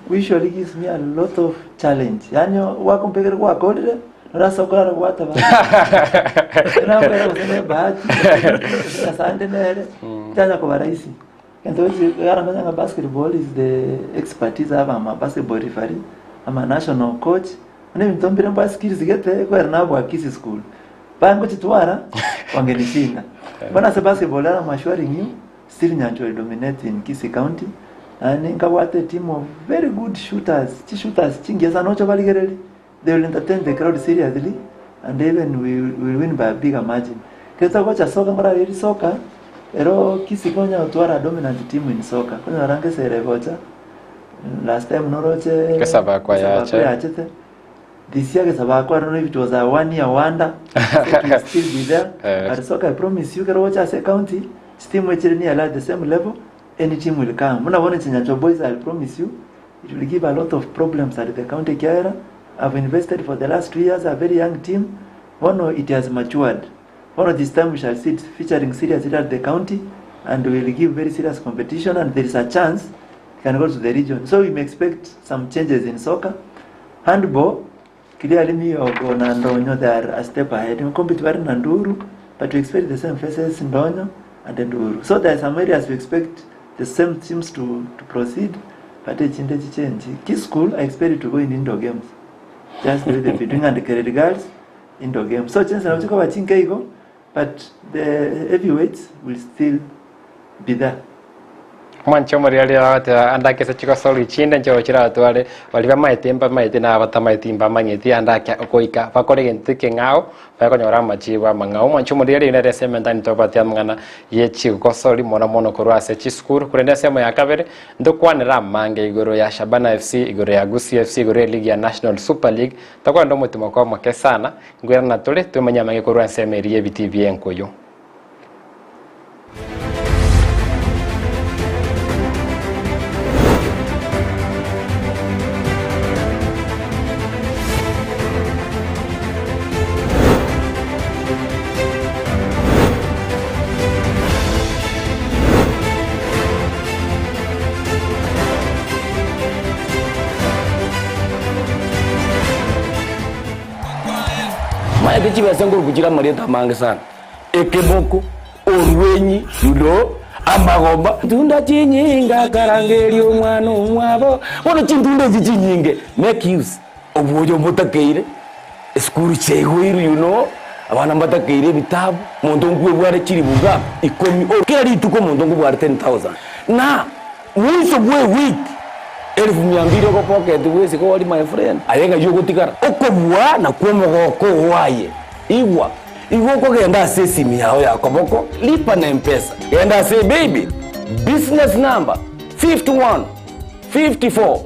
usually gives me a lot of challenge. Yaani gwakompa ekero gwakorire, norase okorara gwataba. Nakwera gose ne ebahati, gose Nyasaye ande nere, tianya koba rahisi. Gento gose yaramanya ng'a basketball is the expertise aba ama basketball referee, ama national coach, bono ebinto mbire mbwa skills gete, ekwera nabua Kisii School. Bangochitwara bangenishinda. Bono ase basketball ere am assuring you still Nyanchwa will dominate in Kisii County naende nkabwate a team of very good shooters, chishooters chingiya sana oche obarigererie they will entertain the crowd seriously and even we will win by a bigger margin. Ekero togocha soka nkorareri soka ero Kisii konya gotwara a dominant team in soccer konyora ngesere egocha last time noroche Gesabakwa Gesabakwa yache. yachete. This year gesabakwa I don't know if it was a one year wonder it will still be there Eh. but soka I promise you kero gocha ase county chitimu echire nearly at the same level any team will come buna bono inche Nyanchwa boys I promise you it will give a lot of problems at the county ekiagera I've invested for the last 2 years a very young team bono it has matured bono this time we shall see it featuring seriously at the county and will give very serious competition and there is a chance it can go to the region so we may expect some changes in soccer Handball, clearly Miyogo na Ndonyo they are a step ahead. We compete bari na Nduru, but we expect the same faces Ndonyo and Nduru. So there are some areas we expect the same teams to, to proceed, but echinde chichange. Key school, I expect it to go in indoor games. Just the way they've been doing and the Kereri girls, indoor games. So chances are chikoba chinke igo, but the heavyweights will still be there. Mwanche omoriri agoteba ande ake ase chigosori chinde nchero chiratware baria bamaete mbamaete na abatamaeti mbamanyeti ande ake ogoika bakore egento ekeng'ao bakonyora amachibu amang'ao. Omwanche omoriri nere ase ementani tobwate amang'ana ye chigosori mono mono korwa ase chisukuru korende ensemo ya kabere ntokwanere amange igoro ya Shabana FC, igoro ya Gusii FC, igoro ye ligi ya National Super League tokorenda omotimoko omoke sana nkwerana tore twemanye amange korwa ensemo eria y'ebitii bi'enkoyo. Maete chibesa nkoruku chire amarieta amange sana. Ekeboko, orwenyi, yudo, amagomba. Chintunda chinyinge akarangeria omwana omwabo. Bono chintunda echi chinyinge, make use obwoyo mbotakeire, esukuru chiaigoirwe you know, abana mbatakeire ebitabu, omonto nkwebware chilifu ngapi? Ikomi, o kera rituko omonto nkobware 10,000. Na mwiso bwa ewiki, Elfu mia mbili ogopocket bwesike ori my friend, aye ng'ai ogotigara? Okobua nakwo omogoko oo aye. Igwa, igo okogenda ase esimi yao ya koboko, lipa na mpesa, genda ase paybill, business number 51 54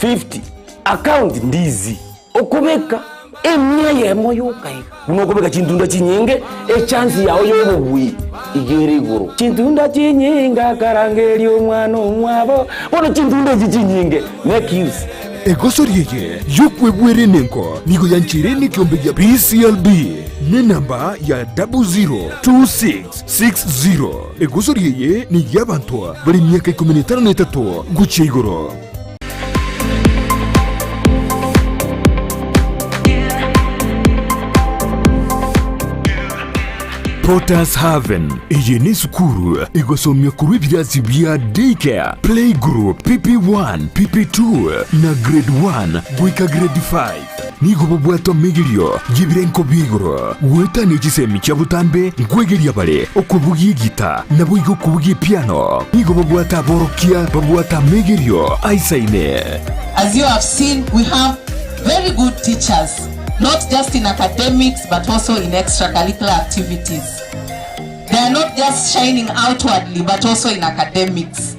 50, account ndizi. Okobeka emia eyemo yoka iga, buna okobeka chintunda chinyinge, echance yao y'obobui iga ere igoro. Chintunda chinyinge akarangeria omwana omwabo, bono chintunda echi chinyinge, make use. Egosori eye y'okwebwera enengo nigo yancheire nekiombe gia PCLB nenamba ya 002660. Egosori eye ney'abanto bare emiaka ikomi na etano na etato gochia igoro. Potters Haven. Eye nesukuru egosomia korwa ebirasi bia Daycare, Playgroup, PP1, PP2 na Grade 1 goika Grade 5. Nigo bobwate omegerio y'ebirenko bia igoro goetania chisemi chia botambe nkwegeria bare okobugia egita naboigo okobugia epiano. Nigo babwate aborokia babwate amegerio aisaine. As you have seen, we have very good teachers, not just in academics but also in extracurricular activities. They are not just shining outwardly but also in academics.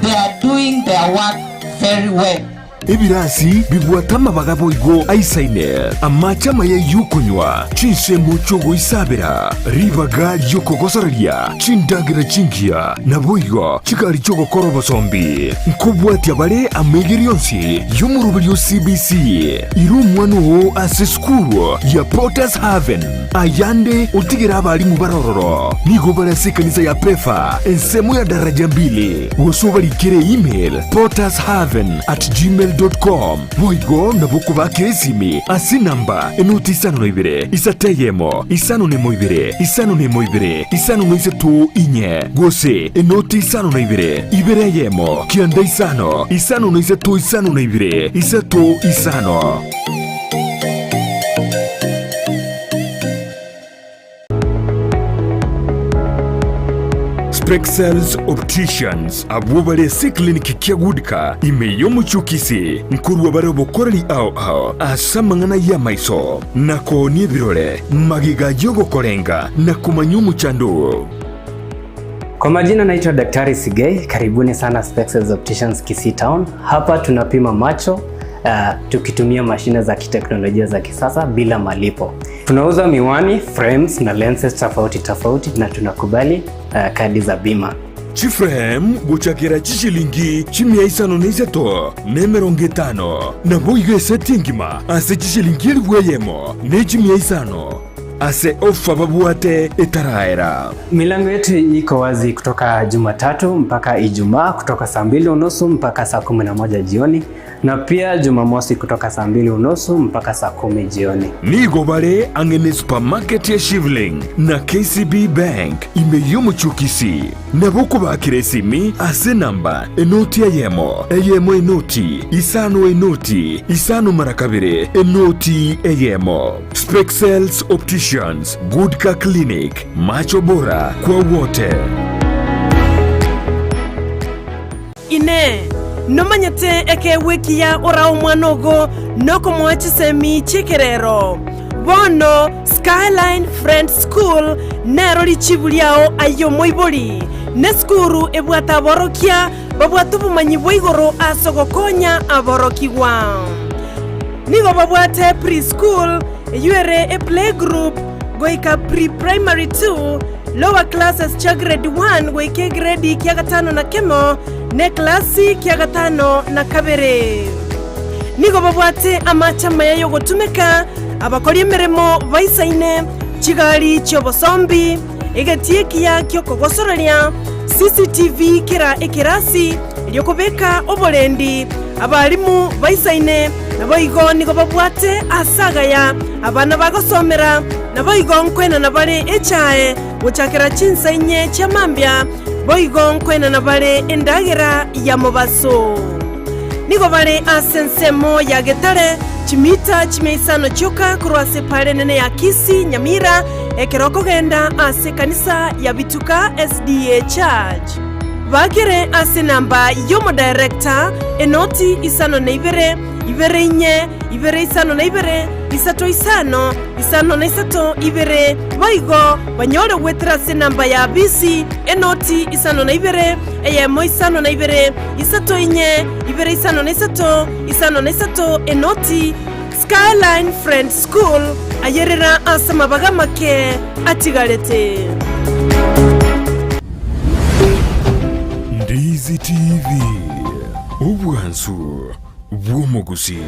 They are doing their work very well. Ebirasi bibwate amabaga boigo aisaine, amache amaya y'okonywa, chinsemo chi'ogoisabera, ribaga ri'okogosoreria, chindagera chingiya, naboigo chigari chi'ogokora obosombi. Nkobwatia bare amaigerio onsi y'omoroberio o CBC. Ira omwana oo ase esukuru ya Potter's Haven. Ayande otigere abalimu bare ororo. Nigo bare ase ekanisa ya Pefa, ensemo ya daraja mbili, gose obarikere email pottershaven at gmail dot com. Boigo nabo okobakera esimi ase enamba enoti isano na ibere, isato eyemo, isano na emo ibere, isano na emo ibere, isano na isato inye, gose enoti isano na ibere, ibere eyemo, kianda isano, isano na isato isano na ibere, isato isano. Spexels Opticians abwo bare ase eclinic kia Goodka ime y'omochie o Kisii nkorua bare obokoreri ao ao ase amang'ana y'amaiso na koonia ebirore magega y'ogokorenga na komanya omochando oo. Kwa majina naitwa Daktari Sigei, karibuni sana Spexels Opticians Kisii Town. Hapa tunapima macho tukitumia mashine za kiteknolojia za kisasa bila malipo. Tunauza miwani, frames na lenses tofauti tofauti na tunakubali kadi za bima. Chiframe gochakera chishilingi chimia isano na isato na emerongo etano, naboigo eseti engima ase chishilingi elifu eyemo ne chimia isano ase ofa babwate etaraera. Milango yetu iko wazi kutoka Jumatatu mpaka Ijumaa kutoka saa mbili unusu mpaka saa 11 jioni na pia Jumamosi kutoka saa mbili unusu mpaka saa 10 jioni. Nigo bare ang'e ne supermarket ya Shivling na KCB Bank ime y'omochie o Kisii. Nabo okobakera esimi ase enamba enoti eyemo, eyemo enoti, isano enoti, isano mara kabere, enoti eyemo. Spexels Opticians, Goodcar Clinic, macho bora kwa wote. Inee! Nomanyete ekeegwa ekiya orae omwana ogo nokomoa chisemi chi'ekerero? Bono Skyline Friends School nero richibu riao aye omoibori, nesukuru ebwate aborokia babwate obomanyi bwa igoro ase ogokonya aborokigwa. Nigo babwate pre-school, eyio ere eplaygroup goika pre-primary two, lower classes chia grade one goika egredi kia gatano na kemo, na eklasi kia gatano na kabere. Nigo babwate amache amaya y'ogotumeka, abakori emeremo baisaine, chigari chi'obosombi, egetii ekiya gi'okogosororia, CCTV kera ekerasi, erio kobeka oborendi abalimu baisaine, naboigo nigo babwate aase agaya abana bagosomera, naboigo nkwenana bare echae gochakera chinsa inye chia mambia, boigo nkwenana bare endagera ya mobaso. Nigo bare ase ensemo ya Getare, chimita chimia isano chioka korwa ase epaara enene ya Kisii, Nyamira, ekero okogenda ase ekanisa ya Bituka SDA Church. Bakere ase enamba y'omodirector, enoti isano na ibere, ibere inye, ibere isano na ibere, isato isano, isano na isato, ibere, boigo banyore goetera ase enamba ya bisi, enoti isano na ibere, eyemo isano na ibere, isato inye, ibere isano na isato, isano na isato, enoti. Skyline Friends School, ayerera ase amabaga amake atigarete. Ndizi TV, obwansu bw'omogusii.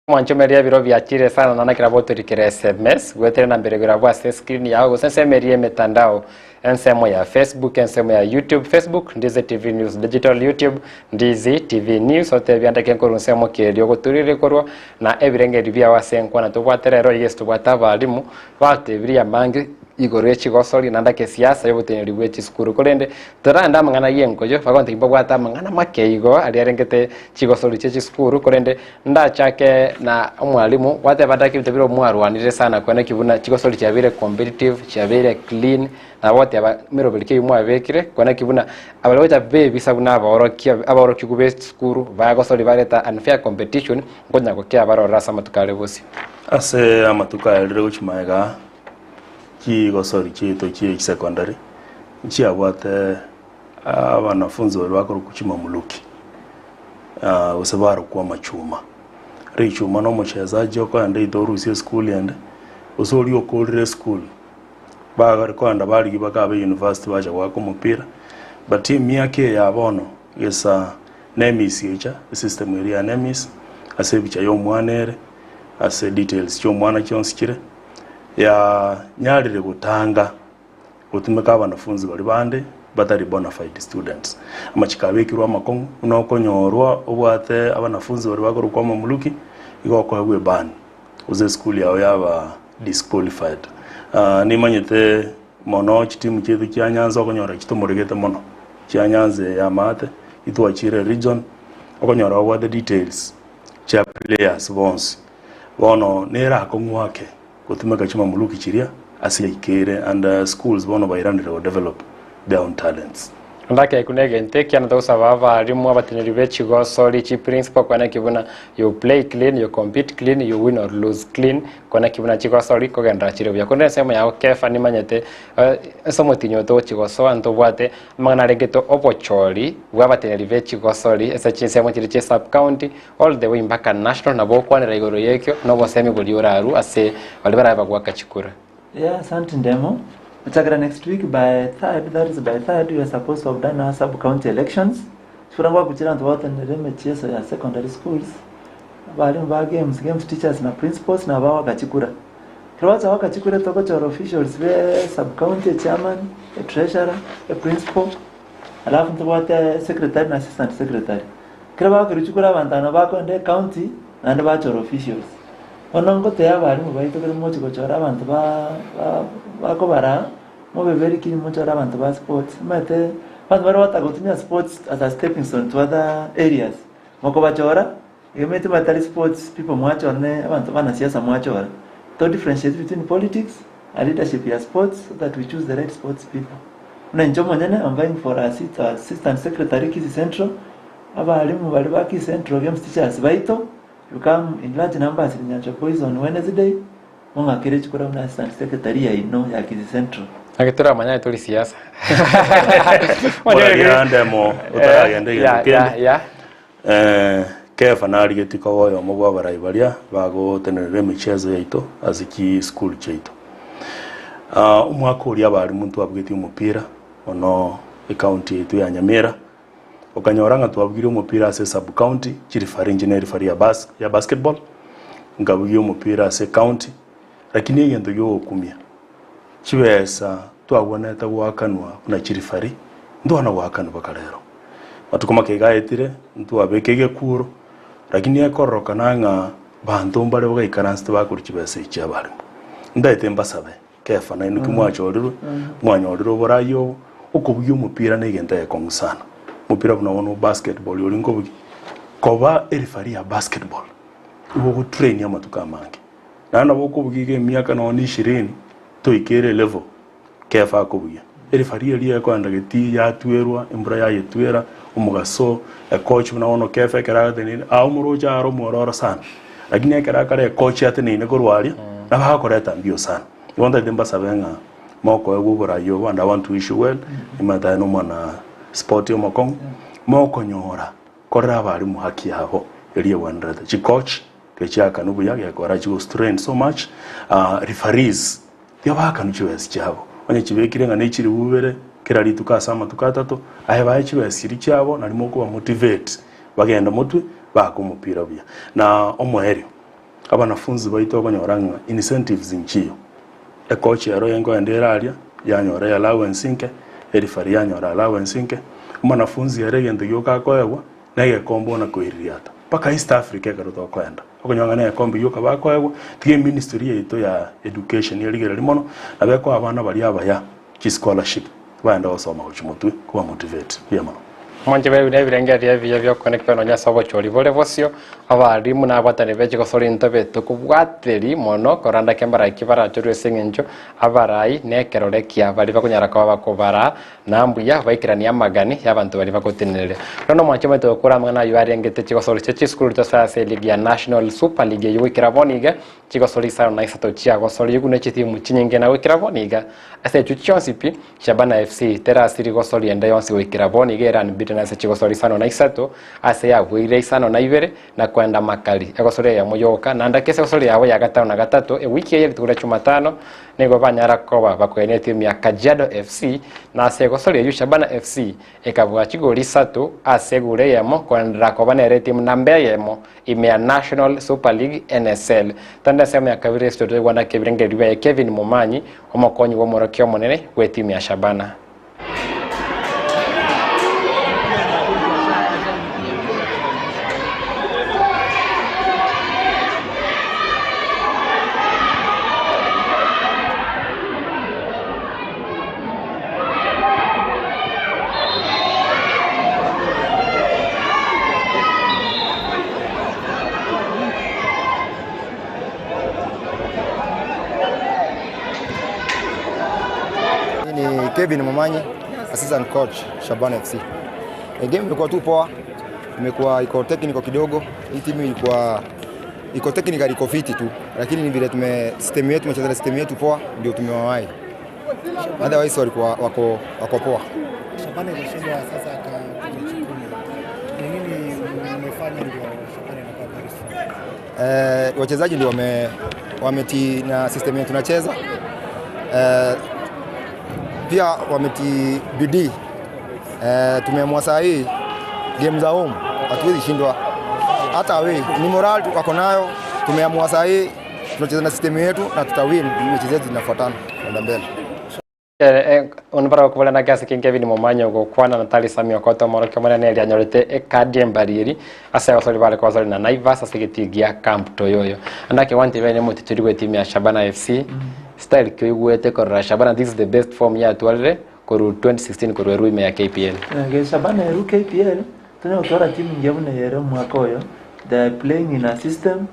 Mwanchomeria ebiro biachire sana naende ekero botorikire sms goetera enamba ere igoro abwo ase escreen yao gose ensemo eria emetandao ensemo ya Facebook ensemo ya YouTube Facebook Ndizi TV News Digital YouTube Ndizi TV News otebia ndeke nkorwa ensemo ki eria ogoturire korwa na ebirengererio biao ase enkwana tobwate rero iga ase tobwate abalimu batebirie amange. Igoro ye chigosori naende ake siasa y'oboteneneri bwe chisukuru. Korende torarende amang'ana y'enkoyo, bagontebia mbabwate amang'ana make igo aria arengete chigosori chie chisukuru, korende ndachake na omwalimu gwateba ndake ebinto bire mwarwanire sana kwana ki buna chigosori chiabeire competitive, chiabeire clean, nabo ogoteba emeroberi ki eywo mwabekire kwana ki buna abaria gocha bebisa buna abaorokia abaorokigwa be esukuru bagosori bareta unfair competition nkonya gokea barorere ase amatuko are bosio. Ase amatuko aerire gochia magega aa, Chigosori chiaito chie chisecondary nchiabwate abanafunzi baria bakorokwa chimamuluki gose barokwa amachuma. Richuma na omochezaji okoenda either orusie esukuru ende gose oria okorire esukuru bagare koenda barigia baka abe university bacha goaka omopira but emiaka eye ya bono gesa nemis echa esystem eria ya nemis ase ebicha ya omwana ere ase details chia omwana chionsi chire. yanyarire gotanga gotumeka abanafunzi baria bande batari bonafide students. Amachiko abekirwe amakong'u buna okonyorwa obwate abanafunzi baria bakorokwa amamuluki igo okoegwa eban gose esukuru yao yaba disqualified. Nimanyete mono chitimu chiaito chia Nyanza okonyora chitomoregete mono chia Nyanza eye ya amaate itwachire region okonyora babwate details chia players bonsi. Bono nere akong'u ake gotumeka chimamuluki chiria ase yaikeire and schools bono bairanire go develop their own talents. Ndake na egento ekiya na togosaba abalimu, abateneneri be chigosori, chiprinciple kwana ki buna you play clean, you compete clean, you win or lose clean, kwana ki buna chigosori kogenderera chire buya. Korende ensemo yao Kefa nimanyete ase omotinyi oyo togochia gosoa ntobwate amang'ana arengete obochori bwa abateneneri be chigosori ase chinsemo chiria chia sub county All the way mpaka national nabo okwanera igoro yekio na obosemi boria orarue ase baria barabe bagoaka chikura. Yeah, asante Ndemo. Gochakera next week by third, that is by third, we are supposed to have done our sub-county elections. Chikura ngwakuchira abanto bagotenenera emechieso ya secondary schools, abalimu ba games, games teachers na principals nabo bagoaka chikura. Ekero bacha goaka chikura togochora officials be sub-county, echairman, etreasurer, eprincipal, alafu ntobwate secretary na assistant secretary. Ekero bagokerwa chikura abanto aba nabo bakoenda ecounty naende bachora officials. Bono ngotebia abalimu baito ekero mogochia gochora abanto ba ba bakobaraa, mobe very keen mochore abanto ba sports, omanyete abanto baria bagotaka gotumia sports as a stepping stone to other areas, mokobachora, egemete batari sports people mwachora ne abanto banasiasa mwachora. To differentiate between politics and leadership ya sports so that we choose the right sports people. Buna inche omonyene am vying for a seat as assistant secretary Kisii Central, abalimu baria ba Kisii Central games teachers baito, you come in large numbers in Nyanchwa Boys on Wednesday, mong'akere chikura buna assistant secretary yaino ya Kisii Central. Naki toramanyane tori siasa. Moraria ndemo otaragenda egento Yeah, yeah, kende. yeah. Eh, Kefa narigetie koba oyomo bw'abarai baria bagotenerera emichezo yaito ase chisukuru chiaito. Ah, omwaka oria abarimu ntwabugetie omopira mono ecounty yaito ya Nyamira, okanyora ng'a twabugirie omopira ase esub county, chirifari inche nerifari ya bas ya basketball, nkabugia omopira ase ecounty, lakini egento giogokumia, chibesa twabwenerete goakanwa buna chirifari, ntwana goakanwa mpaka rero. Matuko make iga aetire, ntwabeka egekuro, lakini ekororokana ng'a banto mbare bagaikaransete bakorwa chibesa echi chi'abarimo. Ntaete mbasabe, Kefa, nainwe ki mwachorirwe, mwanyorire oborai obo, okobugia omopira negento egekong'u sana. Omopira buna bono basketball oria nkobugia, koba erifari ya basketball, igo ogotrain amatuko amange. Naende nabo okobugia iga emiaka nonya na ishirini, toikere elevel. Kefa akobugia. Erifari eria ekoenda getii yatwerwa, embura yayetwera, omogaso, ekochi buna bono Kefa ekero agateneine, aa omoroche are omwororo sana, lakini ekero akare ekochi ateneine korwa aria, nabo agokoreta mbio sana. Igo ntagete mbasabe ng'a mokoegwa oborai obo and I want to wish you well, nimanyete aye na omwana sport omokong'u, mokonyora korera abalimu haki yabo eria egwenerete. Chikochi, gechiakanwa buya, gekora chigostrain so much, referees. Tibaakanu chibesa chiabo, onye chibekire ng'a nechiribu bibere kera rituko ase amatuko atato, aye bae chibesa chiria chiabo nario mokobamotivate bagende motwe baake omopira buya. Na omoerio, abanafunzi baito okonyora ng'a incentives nchiyo, ekochi ero enkoenda ere aria yanyora eallowance nke, erifari yanyora allowance nke, omwanafunzi ere egento gioka akoegwa, negekombe ona koiririata mpaka East Africa ekero tokoenda. Okonyora ng'a negekombe gioka bakoegwa, tiga eministry yaito ya education erigereria mono, nabo ekoa abana baria abaya chischolarship baende gosoma gochia motwe koba motivate. Mbuya mono. Omonche bw'ebina ebirengererio ebiya bi'okoonekigwa nonya ase obochori bore bosio, abalimu na abatani be chigosori ntobe tokobwateri mono koranda kembaraki barachorwe ase eng'encho abarai na ekerore kia baria bakonyara koba bakobaraa na mbuya baikeranie amagani y'abanto baria bagoteneneria. Bono omwanche omoito gokora amang'ana ayio arengete chigosori chie chisukuru tosoe ase eligi ya National Super League eyio goikera bono iga chigosori isano na isato chiagosorigwe ne chitimu chinyinge na goikera bono iga ase echio chionsi pi Shabana FC terasiri gosoria ende yonsi goikera bono iga ere unbeaten ase chigosori 53 ase yabueire 52 na koenda makari egosori eyemo yoka naende ase egosori yabo ya gatano na gatato ewiki eye rituko ria Jumatano nigo banyara koba bakoenia etimu ya Kajiado FC na ase egosori eyio Shabana FC ekabua chigori isato ase eguri eyemo koenderera koba nere etimu namba eyemo ime ya National Super League, NSL. Tande ensemo ya kabere esito toigwana kebirengererio biaye Kevin Momanyi, omokonyi bw'omworokia omonene bw'etimu ya Shabana. Ni Kevin Momanyi, assistant coach Shabana FC. E, game imekuwa tu poa, imekuwa iko technical kidogo. Hii timu ilikuwa iko technical, iko fiti tu, lakini ni vile tume system yetu tumecheza na system yetu poa, ndio tumewawahi. Otherwise walikuwa wako, wako poa. Shabana ilishindwa sasa kwa mechi 10. Ni nini mmefanya ndio Shabana inakuwa very strong? Eh, wachezaji ndio wame wametii na system yetu tunacheza. Eh, pia wametii bidii. Eh, tumeamua saa hii game za home hatuwezi shindwa hata away. Ni moral tu wako nayo. Tumeamua saa hii tunacheza na system yetu na tutawin mechi zetu zinafuatana kwenda mbele. Onde baragokobora naki ase ki Kevin Momanyi ogokwana na Tari Sammy Okoth omorokia omonene eria anyorete ekadi embarieri ase abasori bare kobasori na Naivas ase egetii gia Camp Toyoyo. Ande ake gwantebia aye nomoticheri bw'etimu ya Shabana FC style ki oigwete korora Shabana this is the best form yatwarire korwa 2016 korwa erwa ime ya KPL. Ge Shabana erwa KPL tonya gotwara timu engiya buna eye ere omwaka oyo they are playing in a system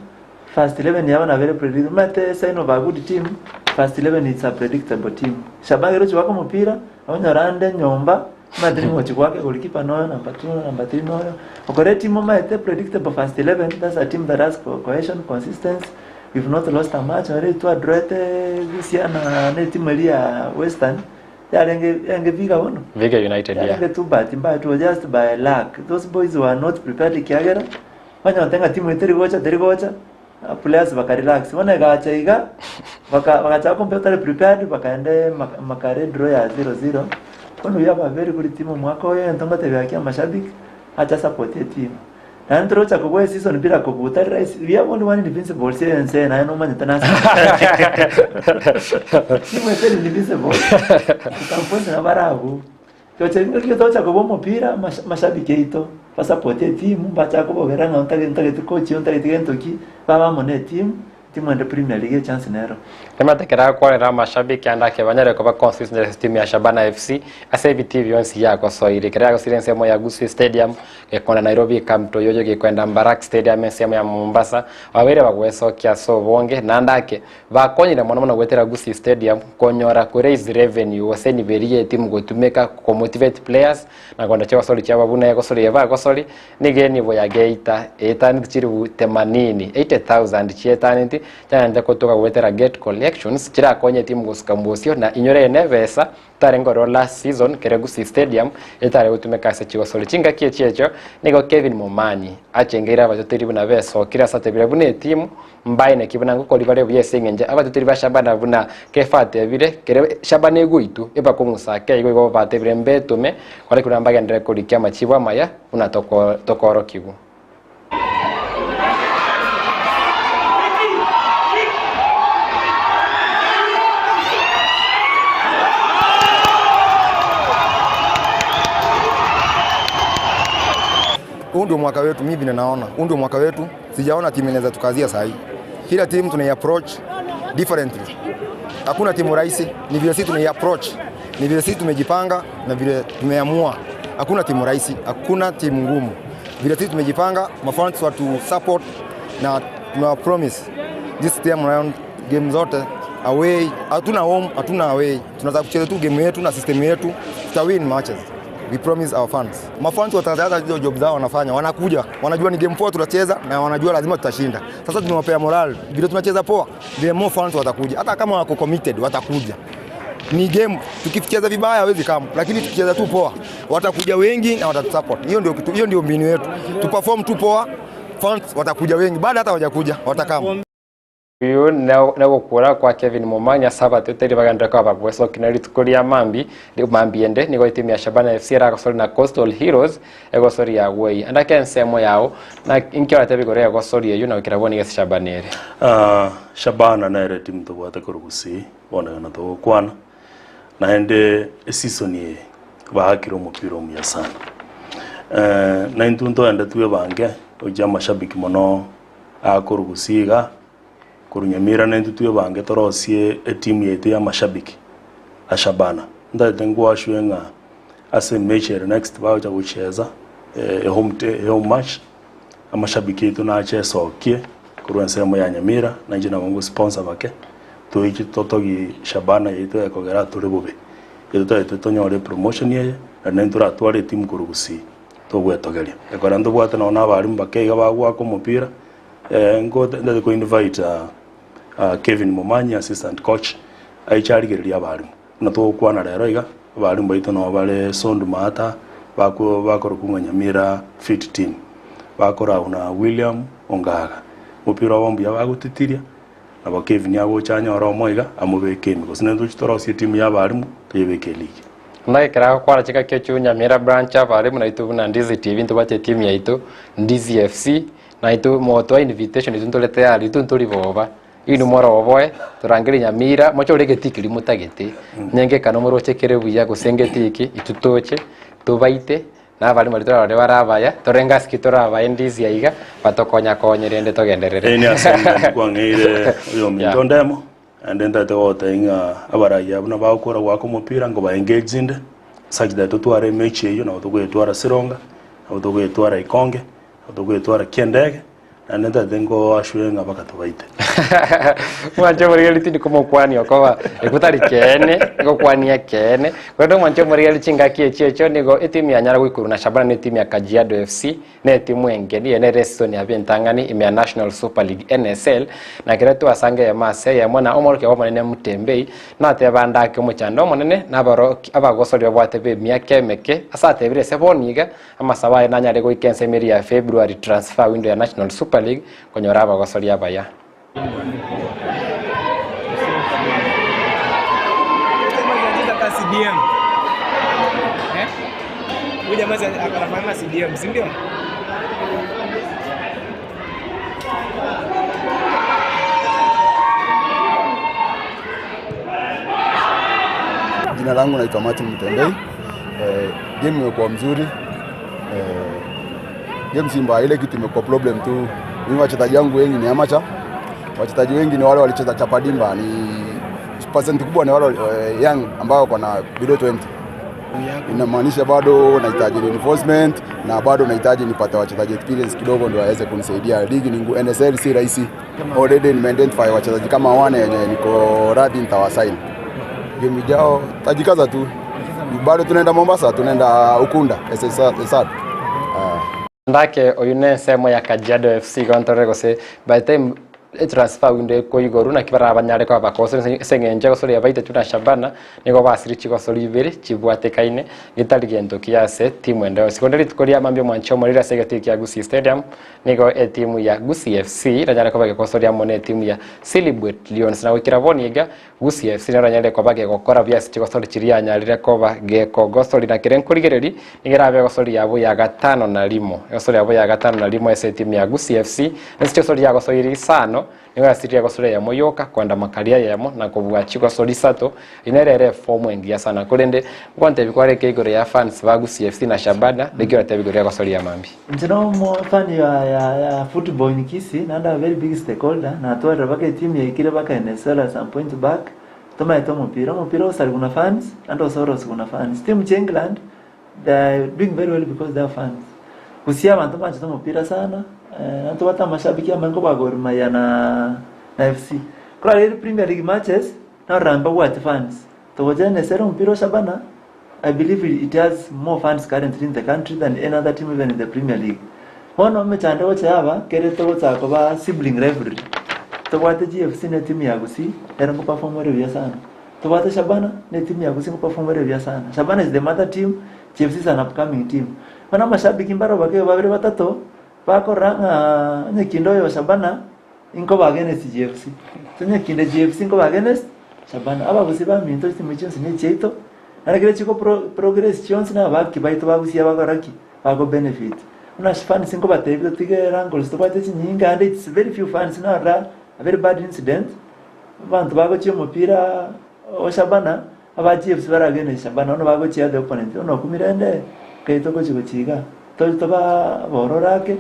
First 11 yabo nabo ere predictable. Omanyete sign of a good team, first 11 it's a predictable team. Shabana ekero ochi goaka omopira, onyore ande nyomba, omanyete nigo ochi goaka goalkeeper noyo, number 2 noyo, number 3 noyo. Okore etimu omanyete predictable first 11, that's a team that has cohesion, consistency, we've not lost a match, nonye twadrawete Busia na na etimu eria ya Western, yarenge yarenge Vihiga bono? Vihiga United, yeah. Yarenge tu bahati mbaya, it was just by luck. Those boys were not prepared ekiagera, Banyorote ng'a timu eye teri gocha, teri gocha, players baka relax. Bono egacha iga, baka bagachaka kompa batari prepared, bakaenda maka makare draw ya 0-0. Bono we have a very good team omwaka oyo egento ngotebia gaki amashabiki, ache asupport etimu. Naende torocha kobua eseason bila kobua tari rahisi, we have only one invincible ase ense eye naye nomanyete nase timu etari invincible, some point nabo barabue. Tocha engaki tocha koba omopira, amashabiki aito basapote etimu, mbachake kobogera ng'a ntagete ntagete coach oyo ntagete gento ki, babe amo na etimu, etimu ende Premier League echance nero. Emate ekero akwarera amashabiki ande ake banyare koba consistent ase etimu ya Shabana FC ase ebitii bionsi yagosoire. Ekero yagosoire ensemo ya Gusii Stadium, gekonda Nairobi Camp Toyoyo, gekoenda Mbarak Stadium ensemo ya Mombasa, babeire bagwesokia ase obonge naende ake Bakonyire mono mono goetera Gusii Stadium konyora ko raise revenue gose enibo eria ye team gotumeka ko motivate players na konda chigosori chiabo buna egosori eye bagosori nigo enibo ya Geita eetaneti chiribu themanini, 80,000 chietaneti chianarete gotoka goetera gate collections chirakonye etimu gosuka mosio na inyore eye nebesa Tarenge ororo last season kere Gusii Stadium etare gotumeka ase chigosori. Chingaki echi echio nigo Kevin Momanyi achengeire abateteri buna besokire ase atebire buna etimu mbaeneki buna ngokori bare buya ase eng'encho abateteri ba Shabana buna Kefa atebire kere Shabana egoitwa ebakong'usa ake igo igo batebire mbetome koreki buna mbagenderere korikia amachibo amaya buna toko tokoorokigwa. Huu ndio mwaka wetu, mimi vile naona, huu ndio mwaka wetu. Sijaona timu inaweza tukazia sahi. Kila timu tunai approach differently. Hakuna timu rahisi, ni vile sisi tunai approach, ni vile sisi tumejipanga na vile tumeamua. Hakuna timu rahisi, hakuna timu ngumu. Vile sisi tumejipanga, mafans watu support na tuna promise this time round game zote away, hatuna home, hatuna away. Tunataka kucheza tu game yetu na system yetu, tuta win matches. We promise our fans. Mafans wataanza hizo job zao wanafanya, wanakuja, wanajua ni game poa tutacheza na wanajua lazima tutashinda. Sasa tumewapea moral, vile tunacheza poa, the more fans watakuja. Hata kama wako committed watakuja. Ni game tukicheza vibaya hawezi kama, lakini tukicheza tu poa watakuja wengi na watatusupport. Hiyo ndio kitu, hiyo ndio mbinu yetu. Tu perform tu poa, fans watakuja wengi, baada hata hawajakuja watakama. Uyu negokura kwa Kevin Mumanya sabate teri bagenda kwa babweso kina rituko ria mambi mambi ende nigo timu ya Shabana FC eragosori na Coastal Heroes egosori ya Wei andake ensemo yao na inkio tebi gore egosori eyu na kirabwo ni Shabana ere. Shabana nere timu tobwate korwa Gusii bono na togokwana naende eseason eye baakire omopira omuya sana. Na intwe ntoende twebange ocha amashabiki mono akorwa Gusii iga korwa Nyamira na intwe twebange torosie etimu yaito ya amashabiki a Shabana. Ntaete ngwashwe ng'a ase emechi ere next bagocha gocheza e home match amashabiki yaito nache esokie korwa ensemo ya Nyamira na inche nabo ngosponsor bake toiche totogi Shabana yaito ekogera tore bobe. Etotaete tonyore promotion eye na naintwe toratware etimu korwa Gusii togwetogeria. Ekero ntobwate nonye na abarimu bake iga bagwaka omopira ndate ko invite Kevin Momanyi assistant coach aiche arigereria abarimu. Buna togokwana rero iga abarimu baito nabo bare Sondu Maata bako bakorokwa ng'a Nyamira fit team bakoragwa na William Ongaga. Omopira obo mbuya bagotitiria nabo Kevin agocha anyore omo iga amobeke ime gose naintwe tochi torosie etimu ya abarimu toyebeke eligi. Ndagekera gokwana chingaki echio Nyamira branch abarimu naitwe buna Ndizi TV ntobwate etimu yaito Ndizi FC naitwe motoa invitation intwe ntore tayari intwe ntori boba inwe moroboe torangerie Nyamira mochore egetii keria motagete nyengekano moroche kere buya gose ngetii eke intwe toche tobaite na abarimu baria torarore bare abaya torenge ase ki torabae Ndizi aiga batokonyakonye rende togenderere. Eye niase omonto kwang'eire oyominto ndemo, naende ntagete gogotebia ng'a abaraiya buna bagokora goaka omopira nkoba engage inde, such that totware emechi eyio nabo tokoyetwara Sironga, nabo tokoyetwara Ikonge, nabo tokoyetwara Kiendege, naende ntagete nkoasure ng'a mpaka tobaite. Mwanche omorigereria tindi komokwania okoba ekwo tari keene, ngokwania ekeene. Korende omwanche omorigereria chingaki echio echio nigo etimu yanyara goikorwa na Shabana na etimu ya Kajiado FC, na etimu engeni eye nere esisoni yabo entang'ani ime ya National Super League NSL, na kero twasanga eyemo ase eyemo na omorokia bw'omonene Mutembei nateba ande ake omochando omonene na abaroki abagosori babwate b'emiaka emeke ase atebire ase bono iga amasabo aye nanyare goika ensemo eria ya February transfer window ya National Super League konyora abagosori abaya. CDM. Eh? Huyu jamaa si anafanya CDM, si ndio? Jina langu naitwa Martin Mtembei. Game imekuwa mzuri. Game si mbaya, ile kitu imekuwa problem tu. Mimi wachezaji wangu wengi ni amateur. Wachezaji wengi ni wale walicheza chapadimba, ni percent kubwa ni wale young ambao wako na below 20. Inamaanisha bado nahitaji reinforcement na bado nahitaji nipate wachezaji experience kidogo ndio waweze kunisaidia. Ligi ni NSL si rahisi. Already nime-identify wachezaji kama wane wenye niko radhi nitawasign. Game ijao tajikaza tu. Bado tunaenda Mombasa, tunaenda Ukunda SSR. Ndake oyu ne ensemo ya Kajiado FC gontore gose by the time transfer window ekoigoru naki barabanyare koba bakosori ase eng'encho egosori yabaite na Shabana nigo basiri chigosori ibere chibwatekaine getari gento kiya ase timu ende yonsi. Korende rituko ria mambia omwancho omorero ase egetui kia Gusii Stadium nigo etimu ya Gusii FC eranyare koba egekosoria amo na etimu ya Silibwet Lions na goikera bono iga Gusii FC neranyare koba gegokora buya ase chigosori chiria yanyarire koba gekogosori na kere nkorigereria nigo erabe egosori yabo ya gatano na rimo egosori yabo ya gatano na rimo ase etimu ya Gusii FC ase chigosori yagosoire isano. isano, nigo yasiririe egosori eyemo yoka koenda makari ayemo na kobua chigosori isato, Eyio nere ere efomu engiya sana. Korende ngontebi kwareke igoro ya fans ba Gusii FC na Shabana, naki oratebe igoro y'egosori ya mambia? Inche nomo fan ya ya ya football in Kisii naende a very big stakeholder natwarire baka etimu yaikire baka NSL at some point back tomaete omopira, omopira osarigwe na fans naende osorosiwe na fans. Timu chia England they are doing very well because they have fans. Gusii abanto mbanchete omopira sana naende tobwate amashabiki amange kobua Gor Mahia na na FC. Korarire Premier League matches Narora mbabwate fans. Togocha NSL omopira o Shabana, I believe it has more fans currently in the country than any other team even in the Premier League. Bono emechando egocha yaba kere togochaka koba sibling rivalry. Tobwate GFC ne etimu ya Gusii ere ngo perform ere buya sana. Tobwate Shabana ne etimu ya Gusii ngo perform ere buya sana. Shabana is the mother team, GFC is an upcoming team. Bono amashabiki mbaro bake babere batato bakorora ng'a onye kinde oyo Shabana Inkoba against GFC. Tonya kinde GFC nkoba against Shabana. Abagusi baminto chitimu chionsi ne chiaito. Naende kere chiko pro progress chionsi na abaki baito bagusia bagokora ki? Bago benefit. Buna ase fans nkobatebia totige wrangles tobwate chinyinge naende it's very few fans narora a very bad incident, abanto bagochia omopira o Shabana, aba GFC bare against Shabana bono bagochia the opponent bono okumire rende ekero togochi gochia igaa toche toba abororo ake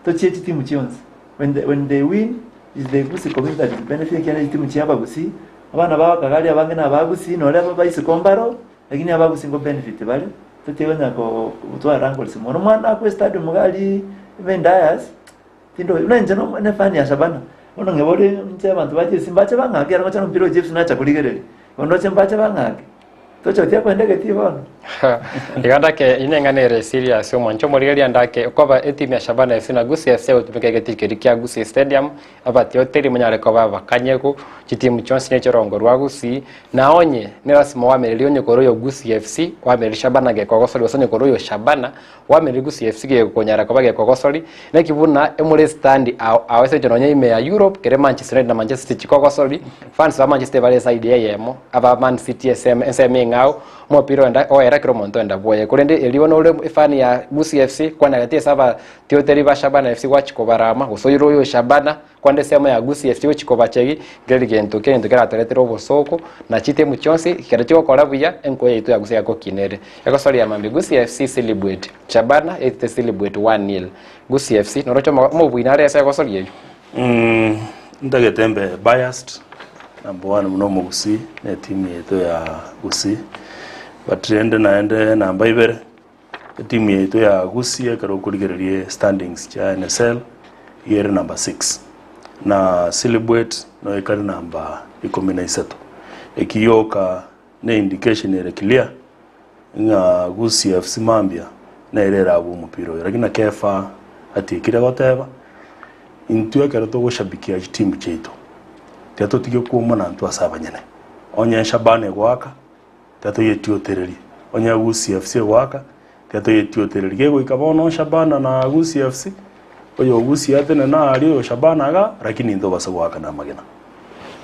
tochie chitimu chionsi. When they, when they win, is the Gusii community that is benefit ekiagera chitimu chia abagusii, abana ba bakagari abange na abagusii nore aba baisiko mbaro, lakini abagusii ngo benefit bare, totiga konya ko gotwara wrangles mono. Omwana akwe stadium iga aria even Dayas, tindoi buna inche no ne fan ya Shabana, bono ng'ebori inche abanto ba Chelsea mbache bang'ake ekero ngocha na omopira o Chelsea nacha korigereria, bono ndoche mbache bang'ake. Toche gotiga kwenda egetii bono. Iga ndake ine eng'ana ere serious omwancho omorigereria ndake okoba etimu ya Shabana FC na Gusii FC egotumeka egetii keria kia Gusii Stadium abatioteria monyare koba abakanyegu chitimu chionsi ne chirongo rwa Gusii na onye ne lasima oamererie onye korwa oyo Gusii FC oamererie Shabana gekogosori gose onye korwa oyo Shabana oamererie Gusii FC gekonyara koba gekogosori naki buna emore estandi ao ao ase eng'encho nonye ime ya Europe kere Manchester United na Manchester City chikogosori fans ba Manchester bare eside eyemo aba Man City eseme ensemo eng'ao omopira oenda oera kera omonto oenda bwoye korende erio bono ore efan ya Gusii FC kwana gati ase abatioteria ba Shabana FC gwachia kobarama gose oyore oyo Shabana Kwande ensemo ya Gusii FC gochia kobachegi, nkeri gento kegento keratoretere obosooku, na chitimu chionsi ekero chigokora buya, enkuba yaito ya Gusii egakokina ere. Egosori ya mambia Gusii FC Silibwet, Shabana yaitete Silibwet 1-0. Gusii FC noroche omo omobui nare ase egosori eyio? Mm, ntagete mbe biased number one buna omogusii na etimu yaito ya Gusii but rende naende namba ibere Etimu yaito ya Gusii ekero okorigereria standings chia NSL iga ere number 6 na Silibwet noyo ekare namba ikomi na isato. Eki gioka ne indication ere clear ng'a Gusii FC mambia nere erabue omopira oyo. Lakini na Kefa atiekire goteba intwe ekero togoshabikia chitimu chiaito tiga totige kwomana intwe ase abanyene. Onye Shabana egoaka Tiga toyetiotererie. Onye Gusii FC egoaka, tiga toyetiotererie. Kegoika bono Shabana na Gusii FC, oyo Gusii atenene aria, oyo Shabana igaa, lakini intwe base goaka na amagena.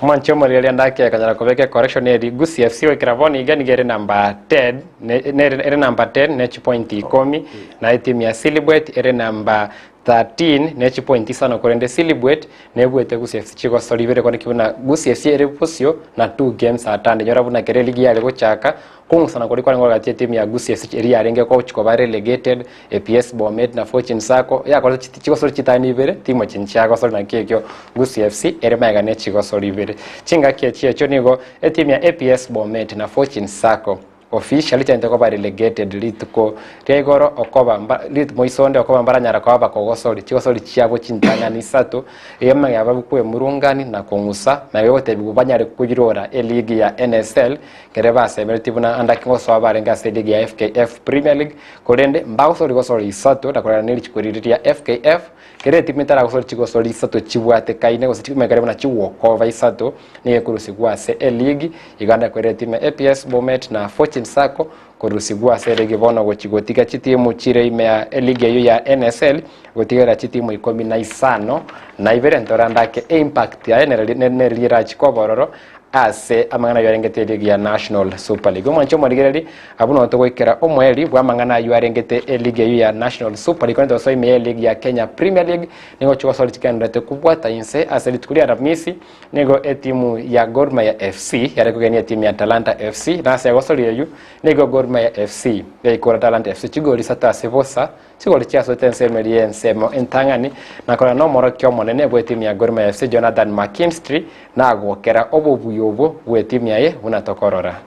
Omonche omorigereria ndake akanyara kobeka ecorrection eri Gusii FC goikera bono iga nigo ere number 10 ne nere ere number 10 ne chipoint ikomi na etimu ya Silibwet ere number 13 ne chipoint isano korende Silibwet nebuete Gusii FC chigosori ibere kore ki buna Gusii FC ere bosio na 2 games atande nyora buna kere eligi yare gochaka kong'usana koria kwarenge gati etimu ya Gusii FC eria yarenge gochi koba relegated APS Bomet na Fortune Sacco yakorete chiti chigosori chitano ibere timu echi nchiagosori naki ekio Gusii FC ere magega ne chigosori ibere chingaki echi echio nigo etimu ya APS Bomet na Fortune Sacco Officially chianchete koba relegated rituko ria igoro okoba mba rit moiso onde okoba mbaranyara koba bakogosori chigosori chiabo chintang'ani isato erio amang'ina babe kwemurungani na kong'usa na gotebiwa banyare koirora eligi ya NSL kere basemeretie buna ande ake gosoa barenge ase eligi ya FKF Premier League korende mbagosori gosori isato na korerana ne richiko riria ria FKF kere etimu etaragosori chigosori isato chibwatekaine gose chimanyekane buna chigokova isato Nigo ekorusigwa ase eligi, Uganda ekorera etimu ya APS Bomet na Fortune Sacco korusigwa ase eligi bono gochi gotiga chitimu chire ime ya eligi eyio ya NSL gotigera chitimu ikomi na isano na ibere ntorandake eimpact yaye nereri erachi koba ororo. Ase amang'ana ayio arengete eligi ya National Super League. Omwanchi omorigereri, abwo noo togoikera omoerio bw'amang'ana ayio arengete eligi eyio ya National Super League. Korende tosoe ime y'eligi ya Kenya Premier League, nigo chigosori chigendererete kobwata inse ase rituko ria Aramisi, nigo etimu ya Gor Mahia FC yare kogenia etimu ya Talanta FC, na ase egosori eyio nigo Gor Mahia FC yaikora Talanta FC chigori isato ase bosa. Chigori chiasoete ensemo eria y'ensemo entang'ani, na korana nomorokia omonene bw'etimu ya Gor Mahia FC Jonathan McKinstry nagokera obobui obwo bw'etimu yaye buna tokorora.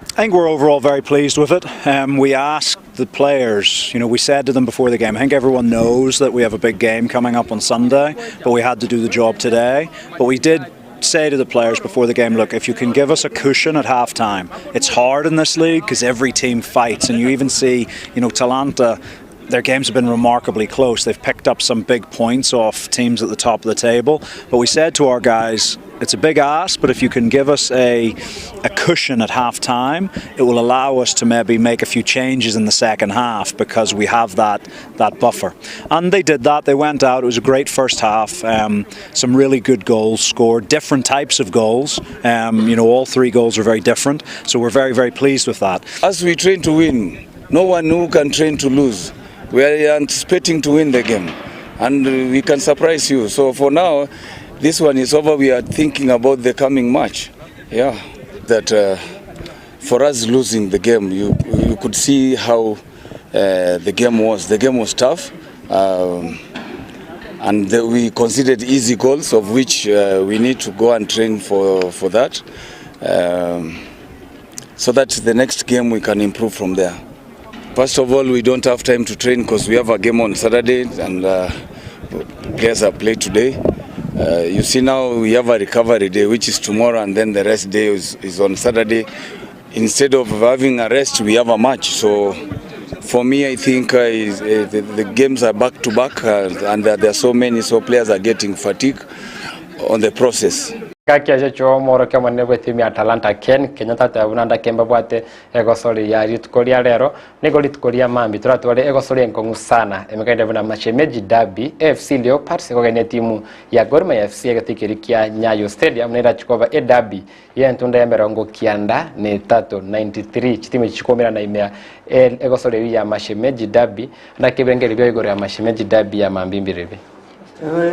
I think we're overall very pleased with it. Um, we asked the players, you know, we said to them before the game, I think everyone knows that we have a big game coming up on Sunday, but we had to do the job today. But we did say to the players before the game, look, if you can give us a cushion at half time, it's hard in this league because every team fights. And you even see, you know, Talanta, their games have been remarkably close. They've picked up some big points off teams at the top of the table. But we said to our guys, it's a big ask, but if you can give us a, a cushion at half time, it will allow us to maybe make a few changes in the second half because we have that that buffer. And they did that. They went out. It was a great first half. Um, some really good goals scored, different types of goals. Um, you know, all three goals are very different. So we're very, very pleased with that. As we train to win, no one who can train to lose. We are anticipating to win the game and we can surprise you. So for now, this one is over. We are thinking about the coming match. Yeah, that uh, for us losing the game, you, you could see how uh, the game was. The game was tough. Um, and the, we considered easy goals, of which uh, we need to go and train for, for that, um, so that the next game we can improve from there. First of all, we don't have time to train because we have a game on Saturday and uh, players have played today. Uh, you see now we have a recovery day which is tomorrow and then the rest day is, is on Saturday. Instead of having a rest, we have a match. So for me, I think uh, is, uh, the, the games are back to back uh, and there, there are so many, so players are getting fatigue on the process. Gaki ase chio omworokia omonene bw'etimu ya Talanta Ken Kenyatta ateba buna ndake mbabwate egosori ya rituko ria rero nigo rituko ria mambia toratware egosori enkong'u sana emekaine buna Mashemeji Derby AFC Leopards ekogenia etimu ya Gor Mahia FC egetii keria kia Nyayo Stadium nerachi koba ederby y'entunda y'emerongo kianda na etato 93 chitimu echi chikomerana ime ya egosori eyio ya Mashemeji Derby naki ebirengererio bia igoro ya Mashemeji Derby ya mambia mbirebe.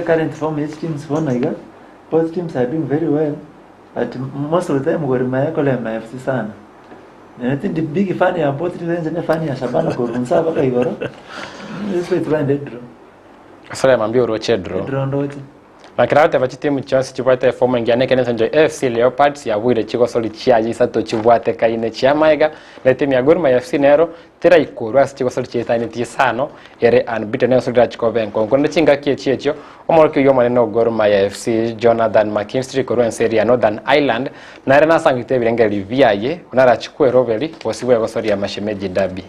Current form ye chiteams bono iga Both teams are doing very well but most of the time Gor Mahia ekorema FC sana. Nere tindi big fan ya both teams inche ne fan ya Shabana korwa inse mpaka igoro. This way tobande draw. Gose mambia oroche draw. Draw ndoche. Na kera goteba chitimu chionsi chibwate efomu engiya nekene ase enchera AFC Leopards yabuire chigosori chiaye isato chibwatekaine chi'amaega, na etimu ya Gor Mahia FC nero teraikorwa ase chigosori chietanetie isano ere unbeaten egosori erachi koba enkongu. Korende chingaki echi echio Omorokia oyio omonene o Gor Mahia FC, Jonathan McKinstry korwa ense eria ya Northern Ireland, nere nasangete ebirengererio biaye buna arachie kweroberi bosio bw'egosoria Mashemeji Derby.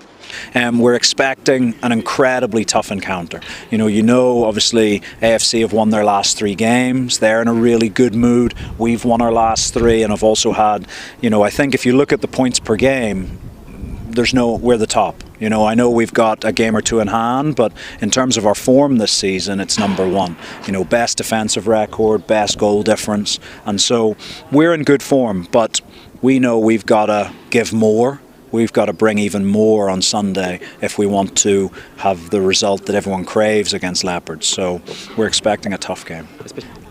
Um, we're expecting an incredibly tough encounter. You know, you know, obviously AFC have won their last three games. They're in a really good mood. We've won our last three and have also had, you know, I think if you look at the points per game, there's no we're the top. You know, I know we've got a game or two in hand, but in terms of our form this season, it's number one. You know, best defensive record, best goal difference, and so we're in good form. But we know we've got to give more. We've got to bring even more on Sunday if we want to have the result that everyone craves against Leopards. So we're expecting a tough game.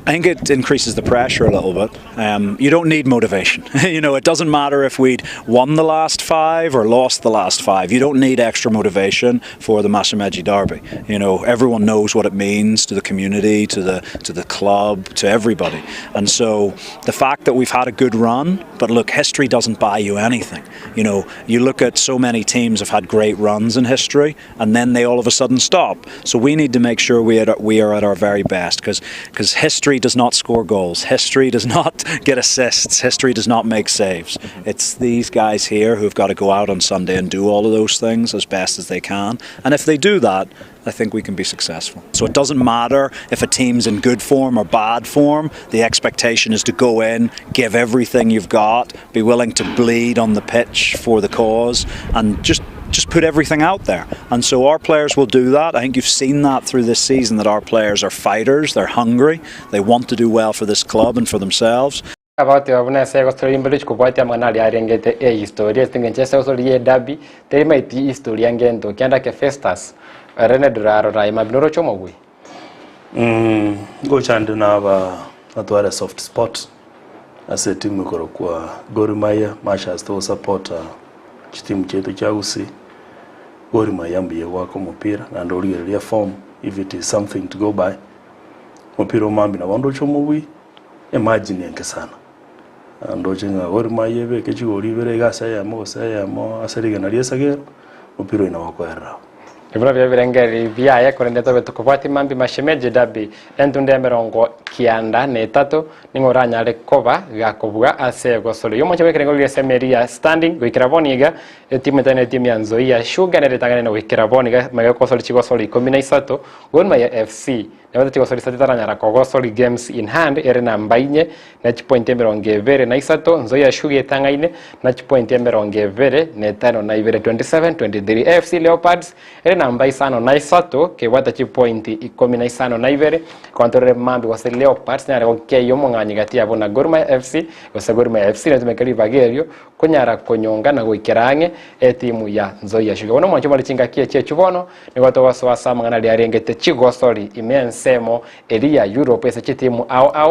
I think it increases the pressure a little bit. Um, you don't need motivation. you know, it doesn't matter if we'd won the last five or lost the last five. You don't need extra motivation for the Mashemeji Derby. You know, everyone knows what it means to the community, to the to the club, to everybody. And so the fact that we've had a good run, but look, history doesn't buy you anything. You know, you look at so many teams have had great runs in history, and then they all of a sudden stop. So we need to make sure we are, we are at our very best because because history does not score goals, history does not get assists, history does not make saves. It's these guys here who've got to go out on Sunday and do all of those things as best as they can. And if they do that, I think we can be successful. So it doesn't matter if a team's in good form or bad form. The expectation is to go in, give everything you've got, be willing to bleed on the pitch for the cause, and just just put everything out there. And so our players will do that. I think you've seen that through this season that our players are fighters, they're hungry, they want to do well for this club and for themselves. Abagoteeba buna ase egosori imbere chikobwatia amang'ana aria arengete ehistoria ase engencho ase egosori y'edabi terimaeti historia ngento kianda ke Festus ere neduraro raye mambia noroche omobui. Ngocha nde naba natware soft spot ase etimu ekorokwa Gor Mahia much as togosapota chitimu chiaito chia Gusii, Gor Mahia mbuya egoaka omopira naende origereria eform if it is something to go by, omopira o mambia nabo ndoche omobui. Emargin enke sana. Ndoche ng'a Gor Mahia ebeke chigori ibere iga ase eyemo gose eyemo ase rigena ria esagero, omopira oyo nabo okoerera abwo. Ebiro bia ebirengererio biaye, korende tobe tokobwatia mambia mashemeji derby, entunda emerongo kianda na etato, ning'o oranyare koba gakobua ase egosori y'omochie bw'ekerengo gi'esemeri ya Standing goikera bono iga, etimu etari netimu ya Nzoia Sugar nere etang'anire na goikera bono iga magega kogosori chigosori ikomi na isato, Gor Mahia FC Nabo tigosorisa titaranyara kogosori games in hand ere namba inye ne chipointi emerongo ebere na isato, Nzoia Sugar etang'aine na chipointi emerongo ebere na etano na ibere 27, 23. AFC Leopards ere namba isano na isato kebwate chipointi ikomi na isano na ibere, kontorere mambia gose Leopards nyare gokeyia omong'anyi gati yabo na Gor Mahia FC gose Gor Mahia FC netumeke ribaga erio konyara konyonga na goikera ang'e etimu ya Nzoia Sugar. Bono mwanche more chingaki echi echio bono Nigo togosoa ase amang'ana aria arengete chigosori ime ensemo eria ya Europe ase chitimu ao ao.